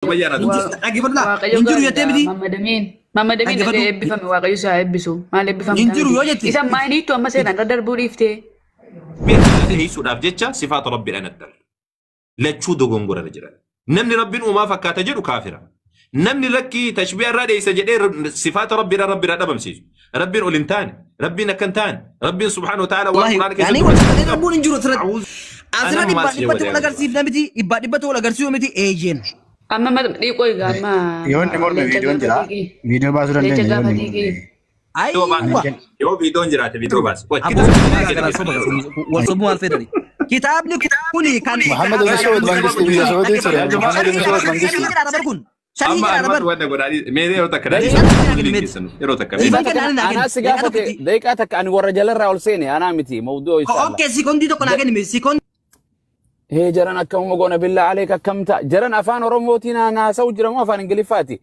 Sumayyaan haa dubbatu. Dhaggeeffadhu laa. Waaqayyo Hin jiru jettee miti. Mammadamiin. Mammadamiin Dhaggeeffadhu. dhagee eebbifame Waaqayyo si haa eebbisu. Maal eebbifamta Hin jiru miti? yoo jette. Isa maayiniitu amma seenaan irra darbuu dhiiftee. Hiisuudhaaf jecha sifaata rabbiidhaan addan. Lachuu dogongorarra jiran. Namni rabbiin uumaa fakkaata jedhu kaafira. Namni lakkii tashbiha irraa dheessa jedhee sifaata rabbiidhaan rabbiirraa dhabamsiisu. Rabbiin ol hin taane, Rabbiin akka hin taane, Rabbiin subhaanahu wa ta'ala waan Wallahi Quraana keessatti yaani wal qabatee darbuun hin jiru asirratti. A'uudhu Asirratti Ana maal dhibbaa si dhibbatti wal waliin agarsiifna miti dhibbaa dhibbatti wal agarsiisuu miti eeyyeen. Amma dhiiqoo egaa amma Yoo inni morme leenca viidiyoon gaafa jira. xiiqii. Viidiyoo baasuu Leenca dandeenya yoo gaafa inni xiiqii. morme. Aywa. Yoo viidiyoon jiraate viidiyoo baasi. Wai, Aboo kita wal sobuu maal fedhani. Kitaabni kuni kan Muhammad ibn Saud Mangistu biyya Saudii ture. Muhammad ibn Saud Mangistu. Shanii jedhaa bar kun. Shanii Amma jedhaa anumatu bar. wanna godhaa mee yeroo takka yeroo takka. Dhiibbaa kenna ani naa Anaa kenni. si gaafate daqiiqaa takka ani warra jalarraa ol seene anaa miti mawduu inshallah. Okay, sikondii tokko naa kenni sikondii. Hee jaran akkamuma goona billaa aleek akkam ta'a jaran afaan Oromootiin haasa'u jira moo afaan Ingiliffaati?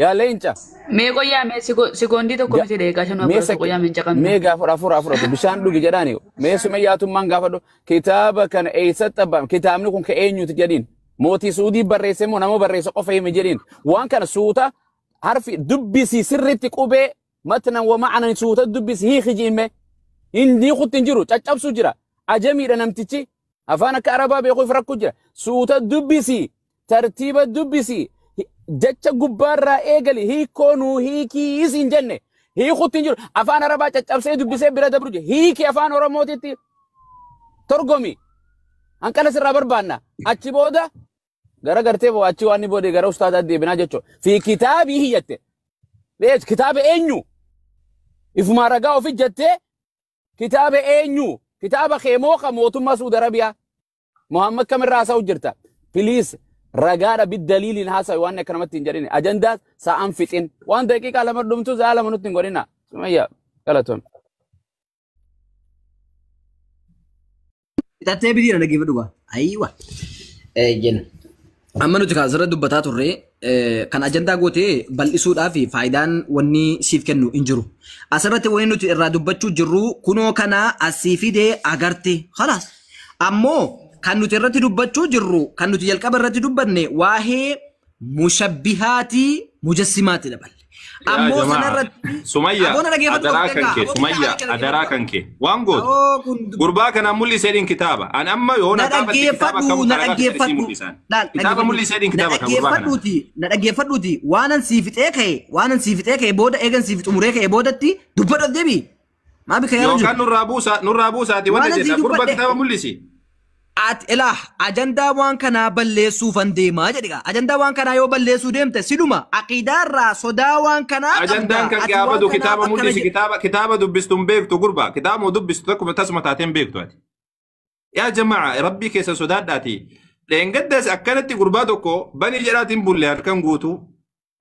Yaa leenca. Mee qoyyaa mee sikondii tokko miti daqiiqaa shan Mee afur qoyyaa mee caqabne. Mee gaafa afur afur bishaan dhugi jedhaani mee sumayyaatummaan gaafadhu kitaaba kana eessatti abbaan kitaabni kun ka eenyuti jedhiin mootii Suudii barreesse moo nama barreesse qofa hime jedhiin waan kana suuta harfi dubbisi sirriitti qubee matnan wa ma'anan suuta dubbisi hiiki jiime hin hiikutti hin jiru caccabsu jira ajamiidha namtichi afaan akka arabaa beekuuf rakkoo jira suuta dubbisi tartiiba dubbisi jecha gubbaarraa eegali hiikoo nuu hiikii isin jenne hiikutti hin jiru afaan arabaa caccabsee dubbisee bira dabru jira hiiki afaan oromootitti torgomi hanqana sirraa barbaanna achi booda gara gartee boo achi waan inni booda gara ustaadaa deebinaa jechuudha fi kitaabii hiyyatte beek kitaaba eenyu ifumaa ragaa ofi jettee kitaaba eenyu kitaaba keemoo ka mootummaa Suudi Arabiyaa Muhammad kamirraa haasa'u jirta piliis ragaadha bidaliiliin haasa'i waan akka namatti hin jedhine ajandaa sa'aan fixin waan daqiiqaa lama dhumtu sa'a lama nutti hin godhina sumayya galatoon. Fixattee bitiidha dhaggeeffadhu gaa. Aywa. Eeyyeen. Amma nuti kan asirratti dubbataa turre kan ajandaa gootee bal'isuudhaaf faayidaan wanni siif kennu hin jiru. Asirratti wanni nuti irraa dubbachuu jirru kunoo kana asii fidee agarte. Khalaas. Ammoo kan nuti irratti dubbachuu jirru kan nuti jalqaba irratti dubbanne waa'ee mushabbihaatii mujassimaati daballe. Ammoo sanarratti Sumayya Aboona dhaggeeffadhu adaraa of kan kee eeggaa. Sumayya adaraa kan kee waan gootu. Aboo kun Gurbaa kanaan mul'iseedhiin kitaaba. An amma yoo na na gaafate kitaaba dhaggeeffadhu kamuu na karaa gaafate isii dhaggeeffadhu mul'isan. Laal, Kitaaba dhaggeeffadhu. mul'iseedhiin Na kitaaba kan gurbaa kanaa. dhaggeeffadhuuti na dhaggeeffadhuuti waanan siif fixee ka'e waanan siif fixee ka'e booda eegan siif xumuree ka'e boodatti dubbadhu as deebi maa bika yeroo Yookaan jiru nurraa buusaa nurraa buusaati wanna Waanan sii jedha gurbaa dubbadhe. kitaaba mul'isi. Ati ilaa ajandaa waan kanaa balleessuufan deemaa jedhi ajandaa waan kanaa yoo balleessuu deemte siduma aqiidaarraa sodaa waan kanaa qabda Ajandaan kan ati waan gaafatu kanaaf kitaaba akkana mul'isi jedhe kitaaba kitaaba dubbistu hin beektu gurbaa kitaaba dubbistu tokkuma tasuma taatee hin beektu ati. Yaa jamaa rabbii keessa sodaadhaati. Dheengaddas akkanatti gurbaa tokko banii jedhaatiin bulle halkan guutuu.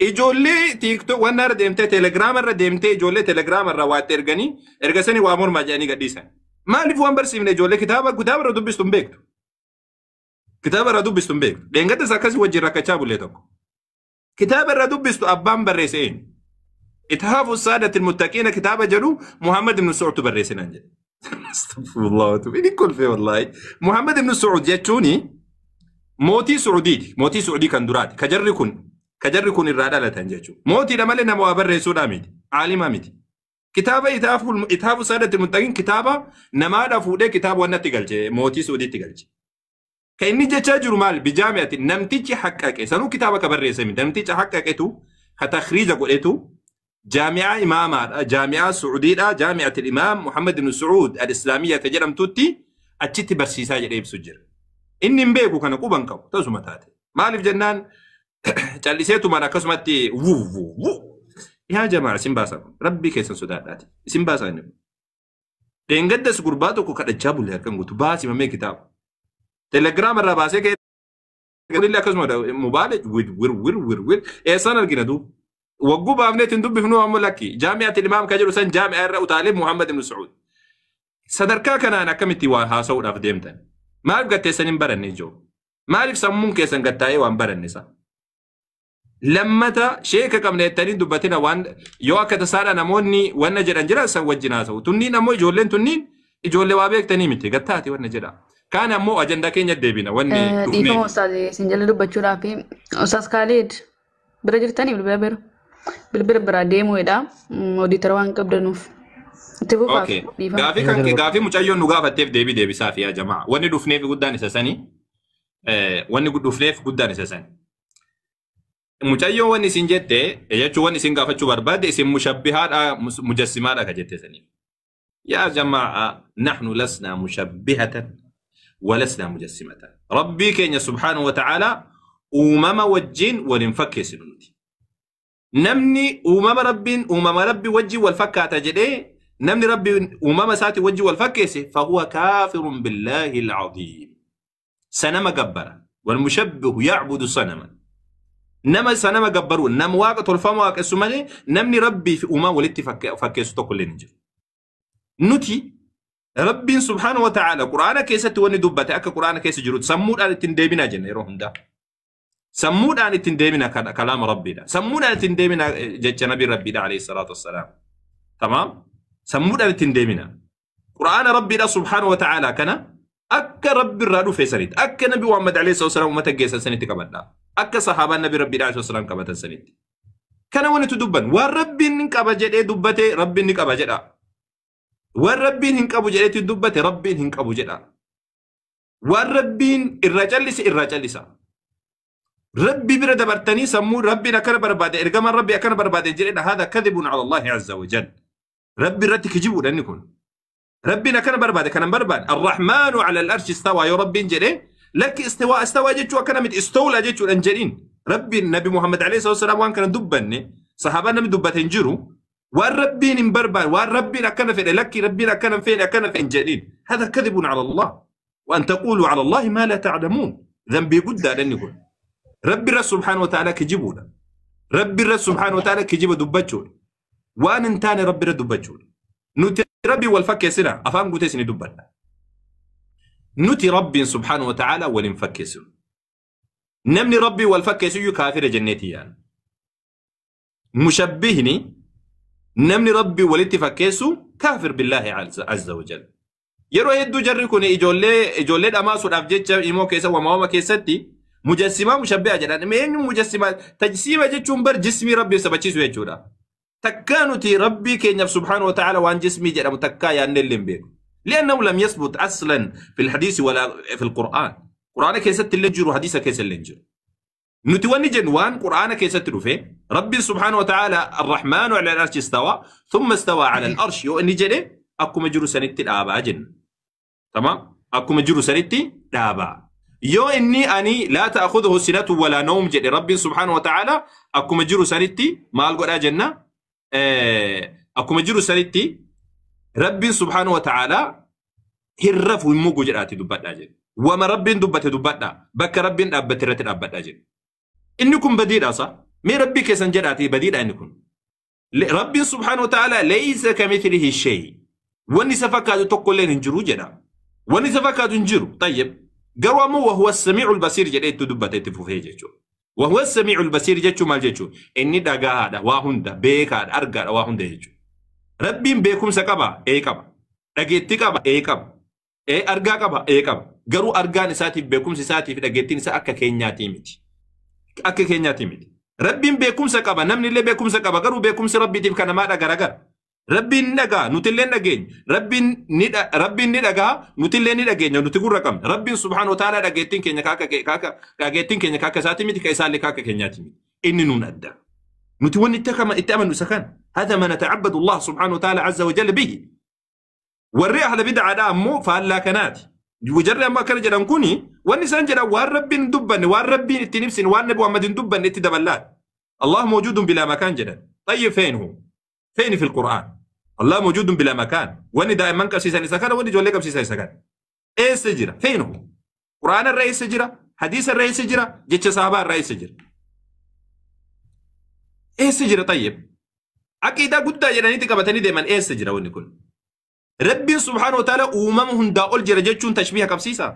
Ijoollee tiiktook wanna irra deemtee telegiraama irra deemtee ijoollee telegiraama irra waatti erganii erga sanii waa mormaa jedhanii gadhiisan. Maaliif waan barsiifne ijoollee kitaaba kitaaba irra dubbistu hin beektu. Kitaaba irra dubbistu hin beektu. Dheengaddas akkasii wajjin rakkachaa bulle tokko. Kitaaba irra dubbistu abbaan barreesse eenyu? Ithaafu saadati almuttaqiina kitaaba jedhu Muhammad ibn Su'uud barreesse naan jedhe. Astaghfirullah wa atubu ilayhi kolfee wallahi. Muhammad ibn Su'uud jechuuni mootii Su'uudiiti. Mootii Su'uudii kan duraati. Kajarri kun kajarri kun irraa dhalatan jechuudha. Mootiidha malee nama waa barreessuudhaa miti. Aalimaa miti. Kitaaba Ithaafu saadati almuttaqiin kitaaba namaadha fuudhee kitaaba wannatti galche mootii Su'uudiitti galche. Kan inni jechaa jiru maal bijaami'ati namtichi haqqaqe sanuu kitaaba ka barreesse miti namticha haqqaqetu ka takhriija godhetu jaami'aa imaamaadha jaami'aa Su'uudiidha jaami'atil imaam Muhammad ibn Su'uud al-Islaamiyya ta jedhamtutti achitti barsiisaa jedhee ibsu jira. Inni hin beeku kana quban qabu tasuma taate. Maaliif jennaan calliseetumaan akkasumatti wuu wuu wuu yaa jamaa isin baasaa kun rabbii keessan sodaadhaati isin baasaa inni kun. Dheengaddas gurbaa tokko kadhachaa bulle harkan guutu baasimamee kitaaba. Telegiraama irraa baasee ka'ee kunillee akkasuma mubaale wir wir wir wir wir eessaan argina duuba. Wagguu baafnee ittiin dubbifnu ammoo lakki jaami'atil imaam kan jedhu san jaami'a irra utaalee Muhammad ibn Su'uud. Sadarkaa kanaan akkamitti waa haasa'uudhaaf deemtan? Maaliif gatteessan hin baranne ijoo? Maaliif sammuun keessan gattaa'ee waan baranne isa? Lammata sheeka qabna jettanii dubbatina waan yoo akka tasaadha namoonni wanna jedhan jiran san wajjin haasa'u. Tunniin ammoo ijoolleen tunniin ijoollee waa beektanii miti gattaati wanna jedha. Kaan ammoo ajandaa keenya deebina wanni Dhiifama dhufneef. ustaaz isin jala dubbachuudhaaf ustaaz Khalid bira jirtanii bilbila bira bilbila biraa deemuudha odiitara waan qabdanuuf itti fufaaf Okay. dhiifama. Gaafii kan gaafii mucayyoon nu gaafatteef deebii deebisaaf yaa jamaa. Wanni dhufneef guddaan isa sani. Wanni dhufneef guddaan isa sani. Mucayyoon wanni isin jette jechuun wanni isin gaafachuu barbaadde isin mushabbihaadha mujassimaadha ka jette saniif. Yaa jamaa, nahnu lasnaa mushabbihatan walasnaa mujassimatan. Rabbii keenya subhaanahu wa ta'aalaa uumama wajjin wal hin fakkeessinu nuti. Namni uumama rabbiin uumama rabbi wajjin wal fakkaata jedhee, namni rabbi uumama isaati wajjin wal fakkeesse, fahuwa kaafirun billaahi alcaziim. Sanama gabbara. Walmushabbihu yacbudu sanama. Nama sanama gabbaru, nama waaqa tolfama waaqessu malee namni rabbii fi uumaa walitti fakkeessu tokko illee hin jiru. Nuti rabbiin subhaanahu wa ta'aala quraana keessatti wanni dubbate akka quraana keessa jiru sammuudhaan ittiin deebinaa jenna yeroo hundaa. Sammuudhaan ittiin deebina kalaama rabbiidha. Sammuudhaan ittiin deebina jecha nabii rabbiidha alayhi salaatu wassalaam. Tamaam? Sammuudhaan ittiin deebina. Quraana rabbiidha subhaanahu wa ta'aala kana akka rabbi irraa dhufe sanitti, akka nabi Muhammad alayhi salaatu wassalaam uummata geessan sanitti qabadha. Akka sahaabaan nabi rabbiidha alayhi salaatu wassalaam qabatan sanitti. Kana wanti dubban waan rabbiin hin qaba jedhee dubbate rabbiin ni qaba jedha. Waan rabbiin hin qabu jedheetti dubbate rabbiin hin qabu jedha. Waan rabbiin irraa callise irraa callisa. Rabbi bira dabartanii sammuu rabbiin akkana barbaade, ergamaan rabbi akkana barbaade jedhedha. Haadha kadhibun ala Allahi azza wa jal. Rabbi irratti kijibuudha inni kun. Rabbiin akkana barbaade kana hin barbaade. Arrahmaanu ala al-arshi istawaa yoo rabbiin jedhee, lakki istiwaa istawaa jechuu akkana miti, istawlaa jechuudha hin jedhin. Rabbiin nabi Muhammad alayhi salatu wasalaam waan kana dubbanne, sahaabaan namni dubbate hin jiru. Waan rabbiin hin barbaade, waan rabbiin akkana fedhe, lakki rabbiin akkana hin fedhe akkana fedhe hin jedhin. Haadha kadhibun ala Allah. Waan taqulu ala Allahi maa laa ta'lamuun. Dhanbii guddaadha inni kun. Rabbi irra subhaanahu wa ta'ala kijibuudha. Rabbi irra subhaanahu wa ta'ala kijiba dubbachuudha. Waan hin taane rabbi irra dubbachuudha. Nuti rabbi wal fakkeessina afaan guutee isinii dubbadha. Nuti rabbiin subhaanahu wa ta'ala wal hin fakkeessinu. Namni rabbii wal fakkeessu kaafira jenneeti yaana. Mushabbihni namni rabbii walitti fakkeessu kaafir billaahi azza wa jalla. Yeroo hedduu jarri kun ijoollee dhamaasuudhaaf jecha imoo keessa wamaawama keessatti mujassimaa mushabbiha jedhan. Mee eenyu mujassimaa? Tajsiima jechuun bar jismii rabbii sabachiisu jechuudha. Takkaa nuti rabbii keenyaaf subhaanahu wa ta'ala waan jismii jedhamu takkaa yaadne illee hin beeku. لأنه لم يثبت أصلا في الحديث ولا في القرآن. قرآن keessatti illee jiru, hadiisa keessa illee jiru. Nuti wanni jennu waan qur'aana keessatti dhufe, rabbiin subhaanahu wa ta'ala arrahmaanu ala al-arshi istawa, thumma istawa ala al-arshi yoo inni jedhe akkuma jiru sanitti dhaabaa jenna. Tamaam? Akkuma jiru sanitti dhaabaa. Yoo inni ani laa ta'khudhuhu sinatu wala nawm jedhe rabbiin subhaanahu wa ta'ala akkuma jiru sanitti maal godhaa jenna? Akkuma jiru sanitti rabbiin subhaanahu wa ta'ala hin rafu, hin mugu jedhaati dubbadhaa jenna. Wama rabbiin dubbate dubbadhaa. Bakka rabbiin dhaabbate irratti dhaabbadhaa jenna. Inni kun badiidha sa. Mee rabbii keessan jedhaati badiidha inni kun. Rabbiin subhaanahu wa ta'ala laysa kamithlihi shay. Wanni isa fakkaatu tokko illee hin jiru jedha. Wanni isa fakkaatu hin jiru. Tayyib. Garuu ammoo wahuwa samiicul basiir jedhee itti dubbate itti fufee jechuudha. Wahuwa samiicul basiir jechuun maal jechuudha? Inni dhagahaadha waa hunda, beekaadha, argaadha waa hunda jechuudha. Rabbiin beekumsa qaba, ee qaba. Dhageettii qaba, ee qaba. Ee argaa qaba, ee qaba. Garuu argaan isaatiif, beekumsi isaatiif, dhageettiin isaa akka keenyaatii miti. Akka keenyaatii miti. Rabbiin beekumsa qaba, namni illee beekumsa qaba, garuu beekumsi rabbiitiif kan namaadha garagara. Rabbiin ni dhagaa, nuti illee ni dhageenya. Rabbiin ni dhagaa, nuti illee ni dhageenya, nuti gurra qabna. Rabbiin subhaanahu wa ta'ala dhageettiin keenya kaaka isaatii miti, ka isaallee kaaka keenyaati miti. Inni nuun adda. Nuti wanni itti amannu isa kana. هذا ما نتعبد الله سبحانه وتعالى عز وجل به. Warri ahla bid'aadha ammoo faallaa kanaati. Jarri ammoo akkana jedhan kuni wanni isaan jedhan waan rabbiin hin dubbanne, waan rabbiin ittiin ibsine, waan nabi Muhammad hin dubbanne itti daballaan. الله موجود بلا مكان jedhan. طيب فين هو؟ فين في القرآن؟ الله موجود بلا مكان. Wanni daa'imman qabsiisan isa kana, wanni ijoollee qabsiisan isa kana. Eessa jira? فين هو؟ Quraana irra eessa jira? Hadiisa irra eessa jira? Jecha sahabaa irra eessa jira? Eessa jira طيب? Aqiidaa guddaa jedhaniitti qabatanii deeman, eessa jira wanni kun? Rabbiin subhaanahu wa ta'ala uumama hundaa ol jira jechuun tashbiiha qabsiisa.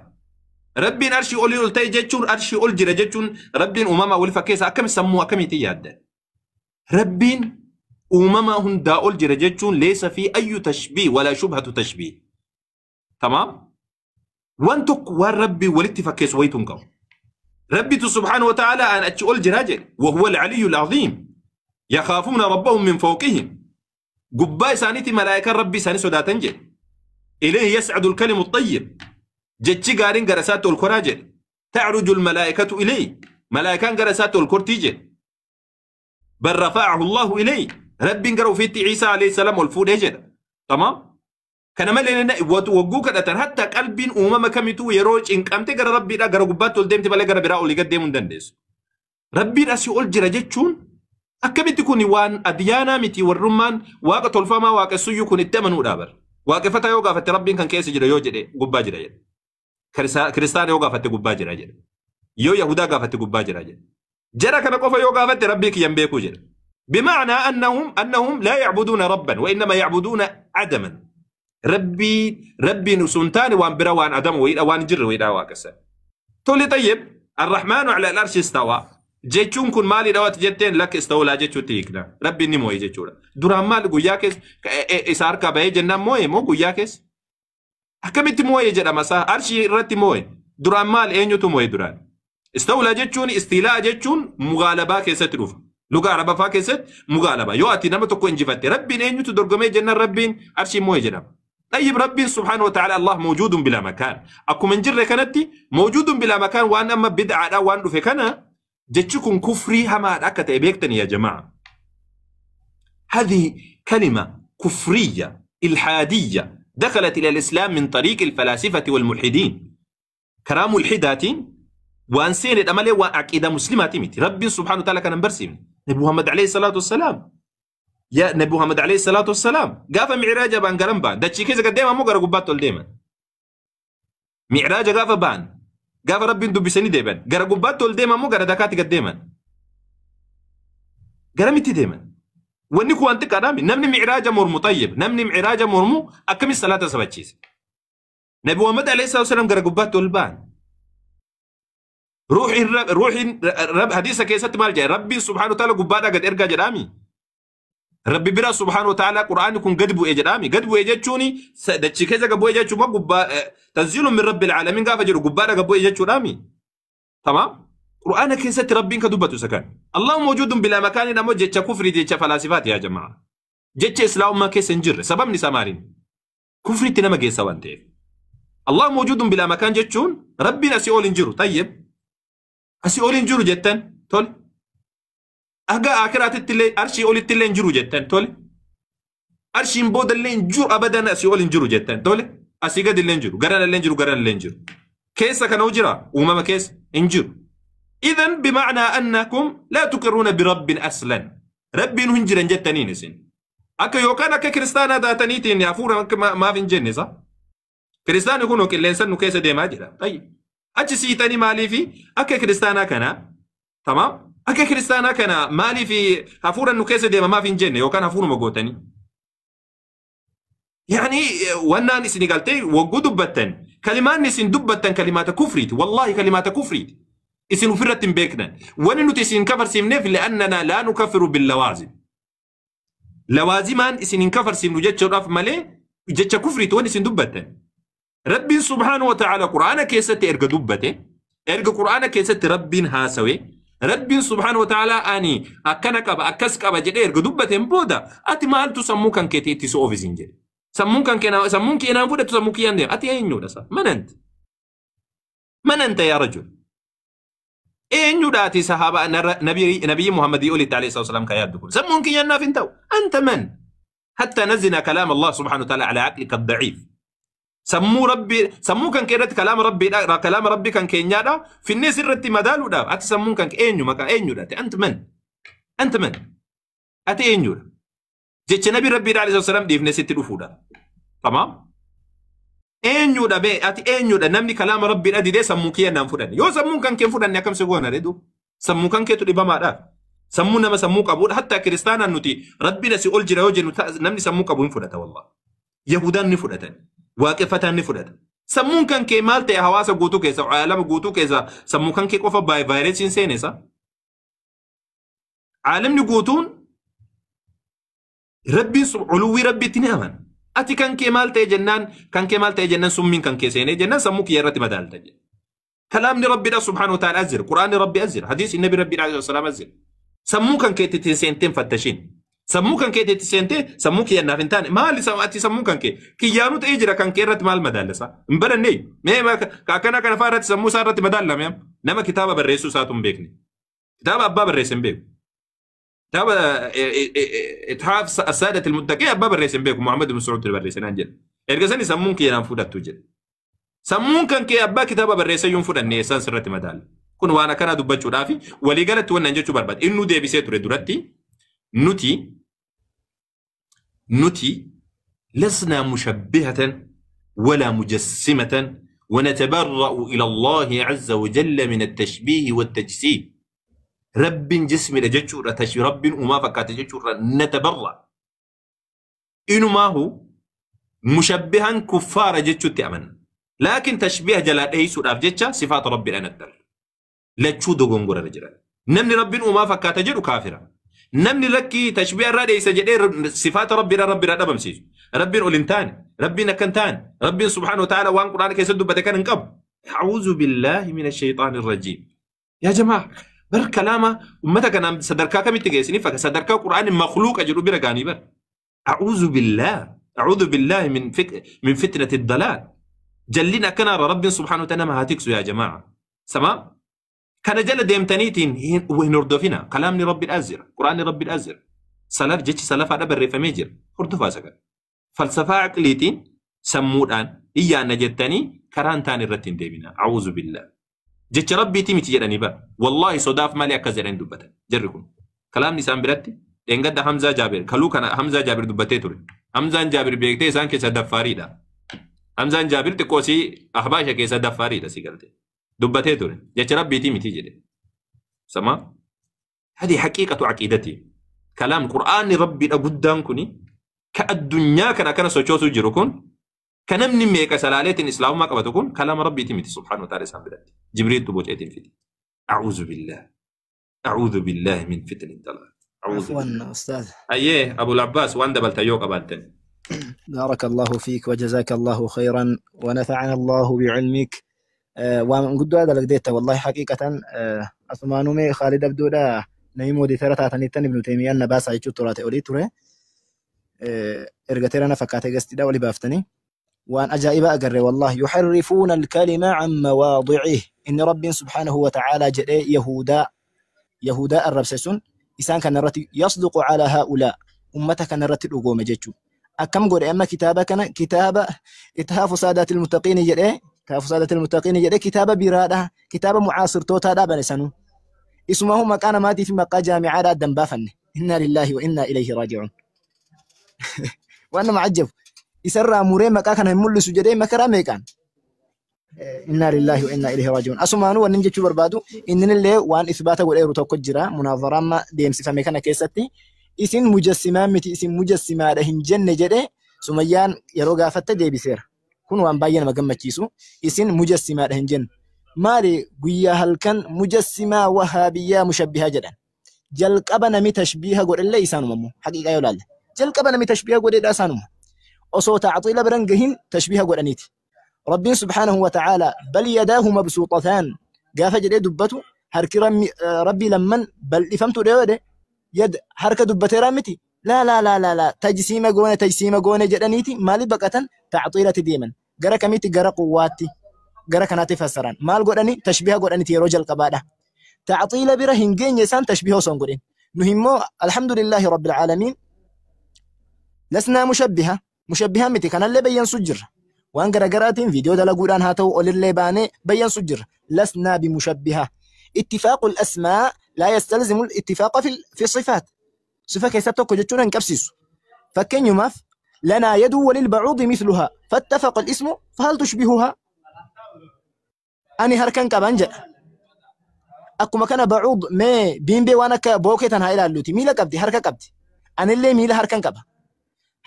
Rabbiin arshii olii ol ta'e jechuun, arshii ol jira jechuun rabbiin uumama wal fakkeessa akkami sammuu akkamiitiin yaadda? Rabbiin uumama hundaa ol jira jechuun ليس فيه أي تشبيه ولا شبهة تشبيه. تمام؟ Waan tokko waan rabbii walitti fakkeessu wayitu hin qabu. Rabbitu subhaanahu wa ta'ala an achi ol jiraa jedhe. Wahuwa al-aliyyu al-aziim. Yakhaafuuna rabbahum min fawqihim. Gubbaa isaaniitti malaayikaan rabbii isaanii sodaatan jedhe. Ilayhi yas'adu al-kalimu at-tayyib. Jechi gaariin gara isaatti ol koraa jedhe. Ta'ruju al-malaa'ikatu ilayhi. Malaayikaan gara isaatti ol kortii jedhe. Bal rafa'ahu Allahu ilayhi. Rabbiin gara ofiitti Ciisaa alayhi salaam ol fuudhee jedha. Tamaam? Kana malee wagguu kadhatan hatta qalbiin uumama kamituu yeroo cinqamte gara rabbiidhaa gara gubbaatti ol deemte malee gara biraa olii gad deemuu hin dandeessu. Rabbiin asii ol jira jechuun akkamitti kun waan adiyaanaa miti warrummaan waaqa tolfamaa waaqessuyyuu kun itti amanuudha bara. Waaqeffataa yoo gaafatte rabbiin kan keessa jira yoo jedhe gubbaa jira jedhe. Kiristaana yoo gaafatte gubbaa jira jedhe. Yoo Yahudaa gaafatte gubbaa jira jedhe. Jara kana qofa yoo gaafatte rabbii kiyyan beekuu jedhe. بمعنى أنهم لا يعبدون ربا وإنما يعبدون عدما. ربي نسونتان وان برا وان عدم وإلى وان جر وإلى واكسا. تولي طيب الرحمن على العرش استوى. جيتشون كن مالي دوات جتين لك استولى جيتشو تيكنا. ربي نمو جيتشورا. درام مال قوياكس إسار كباي جنة موي مو قوياكس. أكملت موي جدا مسا عرشي رتي موي. درام مال إنيو تموي دران. استولى جيتشون استيلاء جيتشون مغالبة كيست روف. لغة عربة فاكست مغالبة. يو أتي نما تكو إنجفتي ربي إنيو تدرجمي جنة ربي عرشي موي جنة. طيب ربي سبحانه وتعالى الله موجود بلا مكان. أكو من جرة كانتي موجود بلا مكان وأنا أما بدعة وأنا في كنا جتشكم كفري هما أكت إبيكتني يا جماعة. هذه كلمة كفرية إلحادية دخلت إلى الإسلام من طريق الفلاسفة والملحدين. كرام الحدات وأنسين الأمل وعقيدة مسلمة ميت. ربي سبحانه وتعالى كان برسم نبي محمد عليه الصلاة والسلام. يا نبي محمد عليه الصلاة والسلام قاف معراج بان قرن بان دتشي كذا قديما مو قرا قبات ديما معراج قاف بان قاف ربي ندو بسني ديبان قرا قبات ديما مو قرا دكاتي قديما قرمتي ديما ونكو انت كلامي نمني معراج مرمو طيب نمني معراج مرمو اكمل الصلاة سبتشيس نبي محمد عليه الصلاة والسلام قرا قبات البان روحي الرب روحي الرب حديثه كيست مال جاي ربي سبحانه وتعالى قبادا قد ارجع جدامي ربي برا سبحانه وتعالى قرآن يكون قد بو اجدامي قد بو اجتشوني دتشي كذا قبو اجتشو ما قبا تنزيل من رب العالمين قاف جرو قبادا قبو اجتشو تمام قرآن كيست ربي كدبتو سكن الله موجود بلا مكان نمو جتش كفر جتش فلاسفات يا جماعة جتش اسلام ما كيس نجر سبب نسامارين كفر تنما كيس وانتي الله موجود بلا مكان جتشون ربي نسيول نجرو طيب أسي أولين جرو جتن تول أجا آخرات التلي أرشي أولي التلي جرو جتن تول أرشي مبود اللي جرو أبدا أسي أولين جرو جتن تول أسي قد اللي جرو قرن اللي جرو قرن اللي جرو كيس كانوا جرا وما كيس انجرو. إذن بمعنى أنكم لا تقرون برب أصلا رب هنجرا جتنين سن أكا يوكان أكا كريستانا داتنيتين يافورا ما في جنة صح كريستان يكونوا كل إنسان نكيس ديما جرا طيب achi siitanii maaliifi akka kiristaanaa kana tamaam akka kiristaanaa kana maaliifi hafuura nu keessa deema maaf hin jenne yookaan hafuuruma gootanii. Yani wannaan isin galtee wagguu dubbattan kalimaan isin dubbattan kalimaata kufriiti wallaahi kalimaata kufriiti isin ofirratti hin beeknan wanni nuti isin kafarsiifneef li'annanaa laa nukaffiru billawaazim lawaazimaan isin hin kafarsiifnu jechuudhaaf malee jecha kufriiti wanni isin dubbattan. ربي سبحانه وتعالى قرآن كيست إرجع دبته إرجع قرآن كيست ربي هاسوي ربي سبحانه وتعالى أني أكنك أبا أكسك أبا جد إرجع دبته بودا أتي ما أنتو سمو كان كتي تسو أوفيسين سمون كان كنا سمون كنا فودا تسمو كيان ده أتي أين نودا من أنت من أنت يا رجل أين نودا أتي صحابة نبي محمد يقول عليه الصلاة والسلام كياد دخول سمون كيان نافنتو أنت من حتى نزل كلام الله سبحانه وتعالى على عقلك الضعيف سمو ربي سمو كان كيرت كلام ربي دا كلام ربي كان كينيا في الناس الرتي مدالو دا أتي سمو كان إنيو مكان إنيو دا أنت من أنت من أتي إنيو جت نبي ربي عليه الصلاة والسلام دي في ناس تلفودا تمام إنيو دا بي أتي إنيو دا نمني كلام ربي دا دي سمو كيان نام فودان يو سمو كان كين فودان يكم سجونا ردو سمو كان كيتو دي بما دا سمو نما سمو كابود حتى كريستانا نوتي ربي نسي أول جراو جنو نمني سمو كابون فودتا والله يهودان نفودتن waaqeffataan ni fudhata. Sammuun kan kee maal ta'e hawaasa guutuu keessa, caalama guutuu keessa sammuu kan kee qofa vaayirasiin seenesa. Caalamni guutuun rabbiin uluwwii rabbiitti ni amana. Ati kan kee maal ta'e jennaan kan kee maal ta'e jennaan summiin kan kee seenee jennaan sammuu kiyya irratti madaalta jedhe. Kalaamni Rabbiidha subhaanahu wa ta'ala as jira. Quraanni Rabbi as jira. Hadiisni Nabi Rabbiidha alayhi salaam as jira. Sammuu kan keetti ittiin seenteen fattashiin. Sammuu kan keetti itti seentee sammuu kiyya naaf hin taane maali ati sammuu kan kee kiyyaanuu ta'ee jira kan kee irratti maal madaallasa? Hin barannee mee akkana kana fa'aa irratti sammuu isaa irratti madaallame nama kitaaba barreessuu isaatu hin beekne. Kitaaba abbaa barreesse hin beeku. Kitaaba Ithaaf Asaadat Ilmuttaqii abbaa barreesse hin beeku Muhammad ibn Suud barreesse naan jedhe. Erga sani sammuun kiyya naan fudhattu jedhe. Sammuun kan kee abbaa kitaaba barreesse iyyuu hin fudhanne eessaan sirratti madaalla. Kun waan akkanaa dubbachuudhaaf waliigalatti wannan jechuu barbaada. Innuu deebisee ture duratti nuti lasnaa mushabbihatan ولا مجسمة ونتبرأ إلى الله عز وجل من التشبيه والتجسيم. رب جسم لجتشورة تشبيه رب وما فكات جتشورة نتبرأ. إنه ما هو مشبها كفار جتشو تأمن. لكن تشبيه جلال أي سورة جتشا صفات رب الأنا الدل. لا تشودو غنغورة رجلا. نمني رب وما فكات جتشو كافرة. نمني لكي تشبيه الرادي سجدير صفات ربي ربي ربي بمسيس. ربي أولنتان ربي نكنتان ربي سبحانه وتعالى وان قرآن كيسد بدكان انقب. أعوذ بالله من الشيطان الرجيم. يا جماعة بر كلامه أمتك أنا صدركا كم تجسني فصدركا قرآن مخلوق أجرو برجاني بر. أعوذ بالله أعوذ بالله من فتنة الضلال. جلنا كنا رب سبحانه وتعالى ما هاتكسو يا جماعة. سمام؟ كان جل ديمتنيتين وهنردفنا كلامني ربي الأزر قرآن ربي الأزر سلف جتش سلف على بري فميجر هردفا سكر فلسفة عقليتين سمودان إيا نجتني كران تاني الرتين ديبنا أعوذ بالله جتش ربي تيمي تجرني با والله صداف مالي أكزرين دبتا جركم كلامني سام برتي لأن قد حمزة جابر كلو كان حمزة جابر دبتي توري حمزة جابر بيكتي سان كيسا دفاريدا حمزة جابر تكوسي أحباشا كيسا دفاريدا سيقلتي دبتي توري جتش ربي تيمي تجري سما هذه حقيقة عقيدتي كلام قرآن ربي أقدام كني كالدنيا كان كان سوتشوسو جيروكون كنمني ميكا سلالة إسلام ما قبتكون كلام ربي تيمتي سبحانه وتعالى سام بلاد جبريل تبوت أيتين فيتي أعوذ بالله أعوذ بالله من فتن الضلال. عفوا أستاذ. أيه أبو العباس وأنت بلتيوك أبالتن. بارك الله فيك وجزاك الله خيرا ونفعنا الله بعلمك. ومن قد هذا لقديته والله حقيقة أثمانومي خالد أبدولا نيمو دي ثلاثة تنيتن ابن تيمية نباس عيشو تراتي أولي تري إرجتيرنا فكاتي قستي دا ولي بافتني وأن أجائب أقري والله يحرفون الكلمة عن مواضعه إن رب سبحانه وتعالى جري يهودا يهودا الربسسون إسان كان الرتي يصدق على هؤلاء أمتك كان الرتي الأقوم جتشو أكم قول أما كتابة كان كتابة إتهاف سادات المتقين جري إتهاف سادات المتقين جري كتابة برادة كتابة معاصر توتا دا بنسانو اسمه مكان ماتي في مقا جامعة دا دنبافن إنا لله وإنا إليه راجعون وأنا معجب يسرى موري مكا كان يمل سجدي مكرا ميكان إنا لله وإنا إليه راجعون أسمانو وننجي تشبر بادو إنن اللي وان إثباته والإيرو توكجرا مناظرة ما ديم سفا ميكانا كيستي إسن مجسمة متي إسن مجسمة رهن جنة جري سميان يروغا فتا دي بسير كون وان باين مقمة كيسو إسن مجسمة رهن جن مالي قويا هل كان مجسمة وهابية مشبهة جدا جلق أبنا مي تشبيهة قول إلا إسانو ممو حقيقة يولال جلق أبنا مي تشبيهة قول إلا إسانو osoo ta'axiila biran gahin tashbiiha godhaniiti. Rabbiin subhaanahu wa ta'aala bal yadaahu mabsuuxataan gaafa jedhee dubbatu harki rabbii lamman bal'ifamtu dheeyoodhe yad harka dubbateeraa miti laa laa laa laa laa tajsiima goone tajsiima goone jedhaniiti maaliif baqatan ta'axiilatti deeman gara kamitti gara quwwaatti gara kanaatti fassaran maal godhani tashbiiha godhaniiti yeroo jalqabaadha. Ta'axiila bira hin geenye isaan tashbiiha osoo hin godhin nuhi immoo alhamdulillaahi rabbil caalamiin lasnaa mushabbiha مشبهة متي كان اللي بين سجر وان غرغراتين فيديو دلغودان هاتو اولي باني بين سجر لسنا بمشبهة اتفاق الاسماء لا يستلزم الاتفاق في الصفات صفة كيساتو كجتون انكبسيس فكن يماف لنا يد وللبعوض مثلها فاتفق الاسم فهل تشبهها اني هركن كبنجا اكو مكان بعوض ما بين بي وانا كبوكيتن هاي لالوتي ميلا قبدي هركا قبدي انا اللي ميلا هركن قبا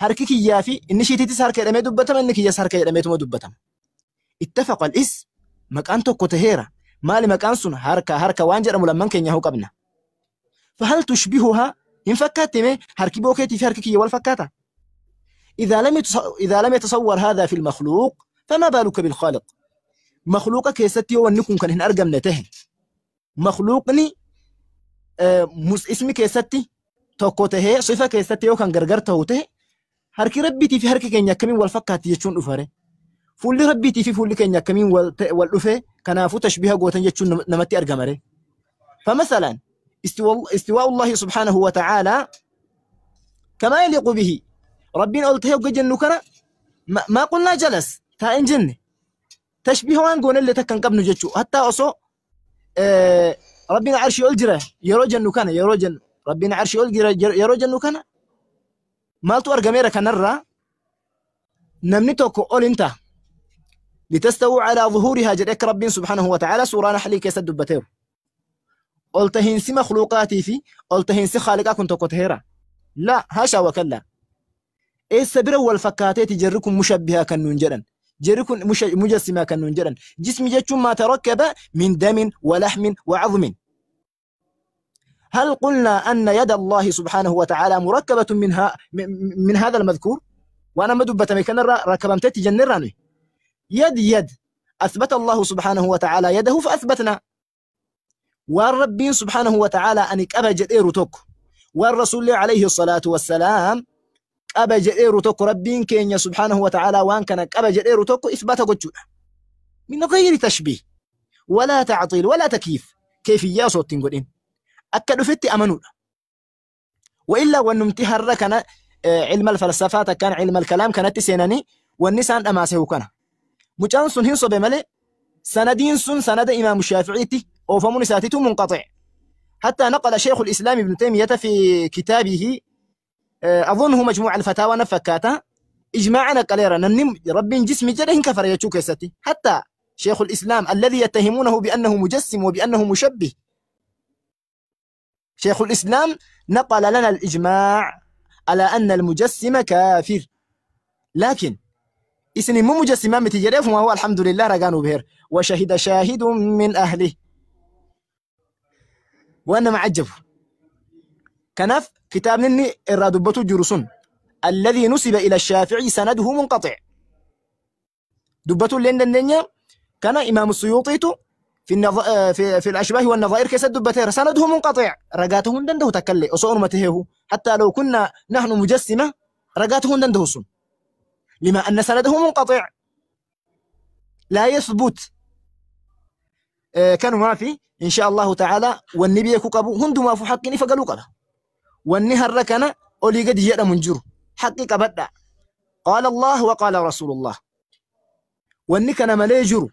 harki kiyyaa fi inni shiitiitis harka jedhamee dubbatama inni kiyyas harka jedhameetuma dubbatama. Ittafaqa al-is maqaan tokko taheera maali maqaan sun harka harka waan jedhamu lamman keenya hoo qabna. Fahal tushbihuha hin fakkaattime harki bookeetii fi harki kiyya wal fakkaata. إذا لم يتصور هذا في المخلوق فما بالك بالخالق. مخلوق كيستي هو نكون كان هن أرجم نته مخلوقني اسمي كيستي توكوته صفة كيستي وكان غرغرته ته هركي ربيتي في هركي كينيا كمين والفكات يجون أفره فولي ربيتي في فولي كينيا كمين والأفه كنافو تشبيه قوتن يجون نمتي أرجمره. فمثلا استواء الله سبحانه وتعالى كما يليق به. ربنا قلت هي وجن نكرة ما قلنا جلس تا إنجن تشبيه وان قلنا اللي تكن قبل نجتشو حتى أصو ربنا عرش الجرة يروجن نكنا يروجن ربنا عرش الجرة يروجن نكنا مالتو أرجميرة كنرة نمنتوك أول أنت لتستووا على ظهورها جدك ربنا سبحانه وتعالى سورة نحلي كيسد دبتير قلت هنسي مخلوقاتي في قلت هنسي خالقا كنت كتهرة لا هاشا وكلا إيه السبير والفكاتي تجركم مشبهة كنونجرا جركم مجسمة كنونجرا جسم جتشم ما تركب من دم ولحم وعظم. هل قلنا أن يد الله سبحانه وتعالى مركبة منها من هذا المذكور؟ وأنا مدبة مكان ركبمتي جنراني يد يد أثبت الله سبحانه وتعالى يده فأثبتنا. والرب سبحانه وتعالى أنك أبا جدير توك والرسول عليه الصلاة والسلام أبا جدير توك ربين كين سبحانه وتعالى وان كان أبا جدير توك إثبات قجوع من غير تشبيه ولا تعطيل ولا تكييف كيفية صوت تنقلين أكدوا فتي أمنون. وإلا ونمتهر كان علم الفلسفة كان علم الكلام كانت سيناني والنسان أماسه كان مجانسون هنصو بملي سندين سن سند إمام الشافعي أو ساتته منقطع. حتى نقل شيخ الإسلام ابن تيمية في كتابه أظنه مجموع الفتاوى نفكاته إجماعا قليلا ننم رب جسم جده كفر يتشوك ستي. حتى شيخ الإسلام الذي يتهمونه بأنه مجسم وبأنه مشبه شيخ الإسلام نقل لنا الإجماع على أن المجسم كافر. لكن اسم مو مجسما متجرف وهو الحمد لله رجانو بهر وشهد شاهد من أهله وأنا معجب كنف كتاب نني الرادبة جرسون الذي نسب إلى الشافعي سنده منقطع دبته لين الدنيا كان إمام السيوطي في في الأشباه والنظائر كيس دبته سنده منقطع رجاته دنده تكلي أصور متهه حتى لو كنا نحن مجسمة رجاته دنده صن لما أن سنده منقطع لا يثبت. كانوا ما في إن شاء الله تعالى والنبي كقبو هندو ما في حقني فقالوا قبا والنهر ركنا أولي قد جاء منجر حقي قبدا قال الله وقال رسول الله والنكنا مليجر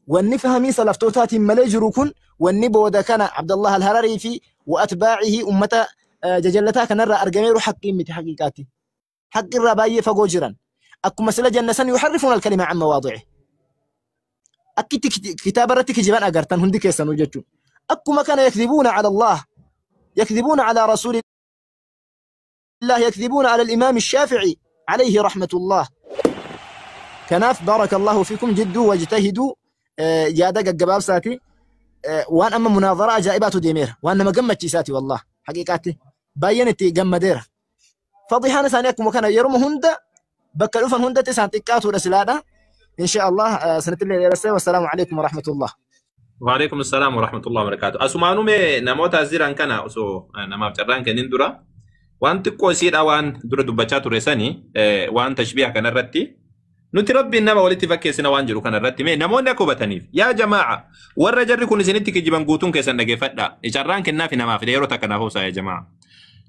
والنفهمي سلفتوتات مليجر كن والنبو كان عبد الله الهرري في وأتباعه أمة ججلتها كنرى أرجمير حقي مت حقيقاتي حق الرباية فجوجرا أكو مسألة جنسا يحرفون الكلمة عن مواضعه أكيد كتاب رتك جبان أجرتن هندي كيسان وجدتو أكو ما كان يكذبون على الله يكذبون على رسول الله يكذبون على الإمام الشافعي عليه رحمة الله. كناف بارك الله فيكم جدوا واجتهدوا يا دق الجباب ساتي وأنا أما مناظرة جائبات ديمير وأنا ما قمت ساتي والله حقيقتي بينتي قم ديره فضيحان ثانيكم وكان يرمو هندا بكلوفا هندا تسعة تكاتو رسلانا إن شاء الله سنة الليل والسلام عليكم ورحمة الله. وعليكم السلام ورحمة الله وبركاته. أسمانو مي نموت أزيران كان أسو نما بتران كنين درا وان تكو سير أوان درا دبتشاتو رساني وان تشبيه كان الرتي نتربي إنما ولدت فكيسنا وان جرو كان الرتي مي نمونا كوبتنيف يا جماعة والرجل يكون سنتك جبان قوتون كيسن نجفت إجران كنا في نما في ديرو تكنافوسا يا جماعة.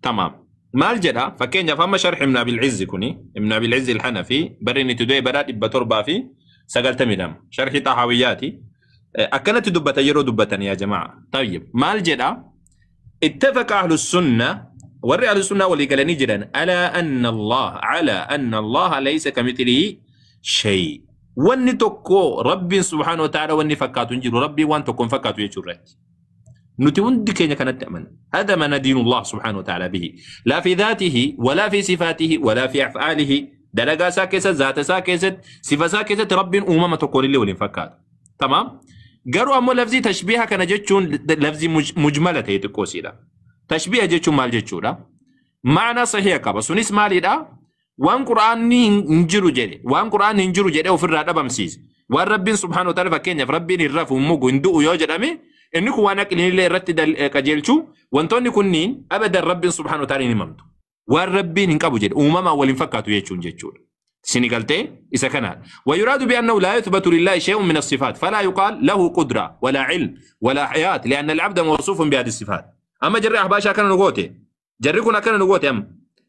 تمام. مال جدا فكين فما شرح ابن أبي العز كوني ابن أبي العز الحنفي برني تدوي براد بتربة في سجلت مدام شرح طحاوياتي أكلت دبة يرو دبة يا جماعة. طيب مال جدا اتفق أهل السنة وري أهل السنة واللي قالني جدا على أن الله على أن الله ليس كمثله شيء واني تكو ربي سبحانه وتعالى واني فكاتو نجيرو ربي وان تكون فكاتو يجرت نتي وندي كينيا كانت تأمن. هذا ما ندين الله سبحانه وتعالى به لا في ذاته ولا في صفاته ولا في أفعاله دلقا ساكسة ذات ساكسة صفة ساكسة رب أمم تقول اللي ولين فكات. تمام. قالوا أمو لفظي تشبيهها كان جتشون لفظي مجملة هي تكوسيدا تشبيه جتشون مال جتشون معنى صحيح كابا سونيس مالي دا Waan Qur'aanni hin jiru jedhe, waan Qur'aanni hin jiru jedhe ofirraa dhabamsiise. Waan Rabbiin subhaanahu wa ta'ala fakkeenyaaf Rabbiin hin rafu, hin mugu, hin du'u yoo jedhame, inni kun waan aqliin illee irratti qajeelchu, wantoonni kunniin abadan Rabbiin subhaanahu wa ta'ala hin himamtu. Waan Rabbiin hin qabu jedhe uumamaan waliin fakkaatu jechuun jechuudha. Sini galtee isa kanaadha. ويراد بأنه لا يثبت لله شيء من الصفات فلا يقال له قدرة ولا علم ولا حياة لأن العبد موصوف بهذه الصفات. أما جري أحباشا كان نقوته، جري كنا كان نقوته، أم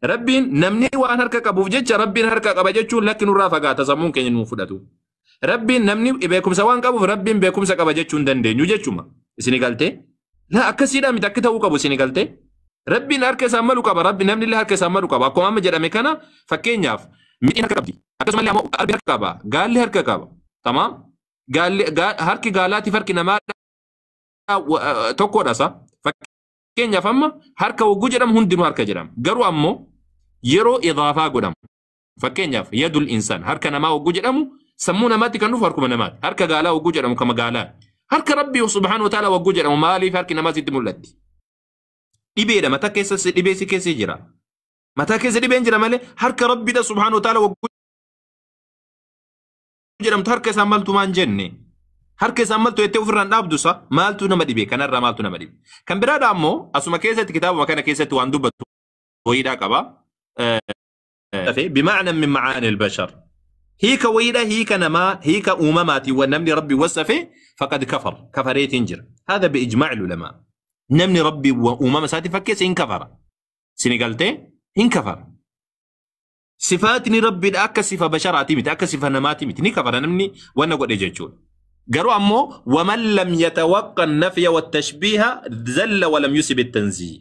ربين نمني وأن هركا قبوف جتش ربين هركا قبا جتشو، لكن الرافقة تسمون كن ينفدتو. ربين نمني بيكم سوان قبوف ربين بيكم سقبا جتشون دندن يجتشوما. سيني قالتي لا أكسيدا متأكدة وقبو. سيني قالتي ربين هركا ساملو قبا، ربي نمني اللي هركا ساملو قبا. أكو أما جرى مكانا فكين miidhiin harka qabdi. Akkasumallee ammoo qalbii harka qaba. Gaalli harka qaba. Tamaam. Gaalli harki gaalaatiif harki namaa tokkodha sa. Fakkeenyaaf amma harka wagguu jedhamu hundinuu harka jedhama. Garuu ammoo yeroo idaafaa godhamu. Fakkeenyaaf yadul insaan harka namaa wagguu jedhamu sammuu namaatti kan dhufu harkuma namaati. Harka gaalaa wagguu jedhamu kama gaalaa. Harka Rabbii subhaanahu wa ta'ala wagguu jedhamu maaliif harki namaa sitti mul'atti? Dhibeedha, mataa keessa dhibee si keessa jira. Mataa keessa dhibeen jira malee harka Rabbiidha subhaanahu wa ta'ala wagguu jedhamtu harka isaan maltu maan jenne. Harka isaan maltu jettee ofirraan dhaabdu sa maaltu nama dhibe, kanarraa maaltu nama dhibe. Kan biraadha ammoo asuma keessatti kitaabuma kana keessatti waan dubbatu wayiidhaa qaba. بمعنى من معاني البشر هيك ويدا هيك نما هيك أمماتي ونمني ربي وصفه فقد كفر كفريت انجر. هذا بإجماع العلماء. نمني ربي وأمم ساتي فكيس إن كفر سنغالتي إن كفر. صفاتني ربي أكا صفة بشراتي مت أكا صفة نماتي مت ني كفر نمني وانا قد إجتشون. قالوا أمو ومن لم يتوقع النفي والتشبيه زل ولم يسب التنزيه.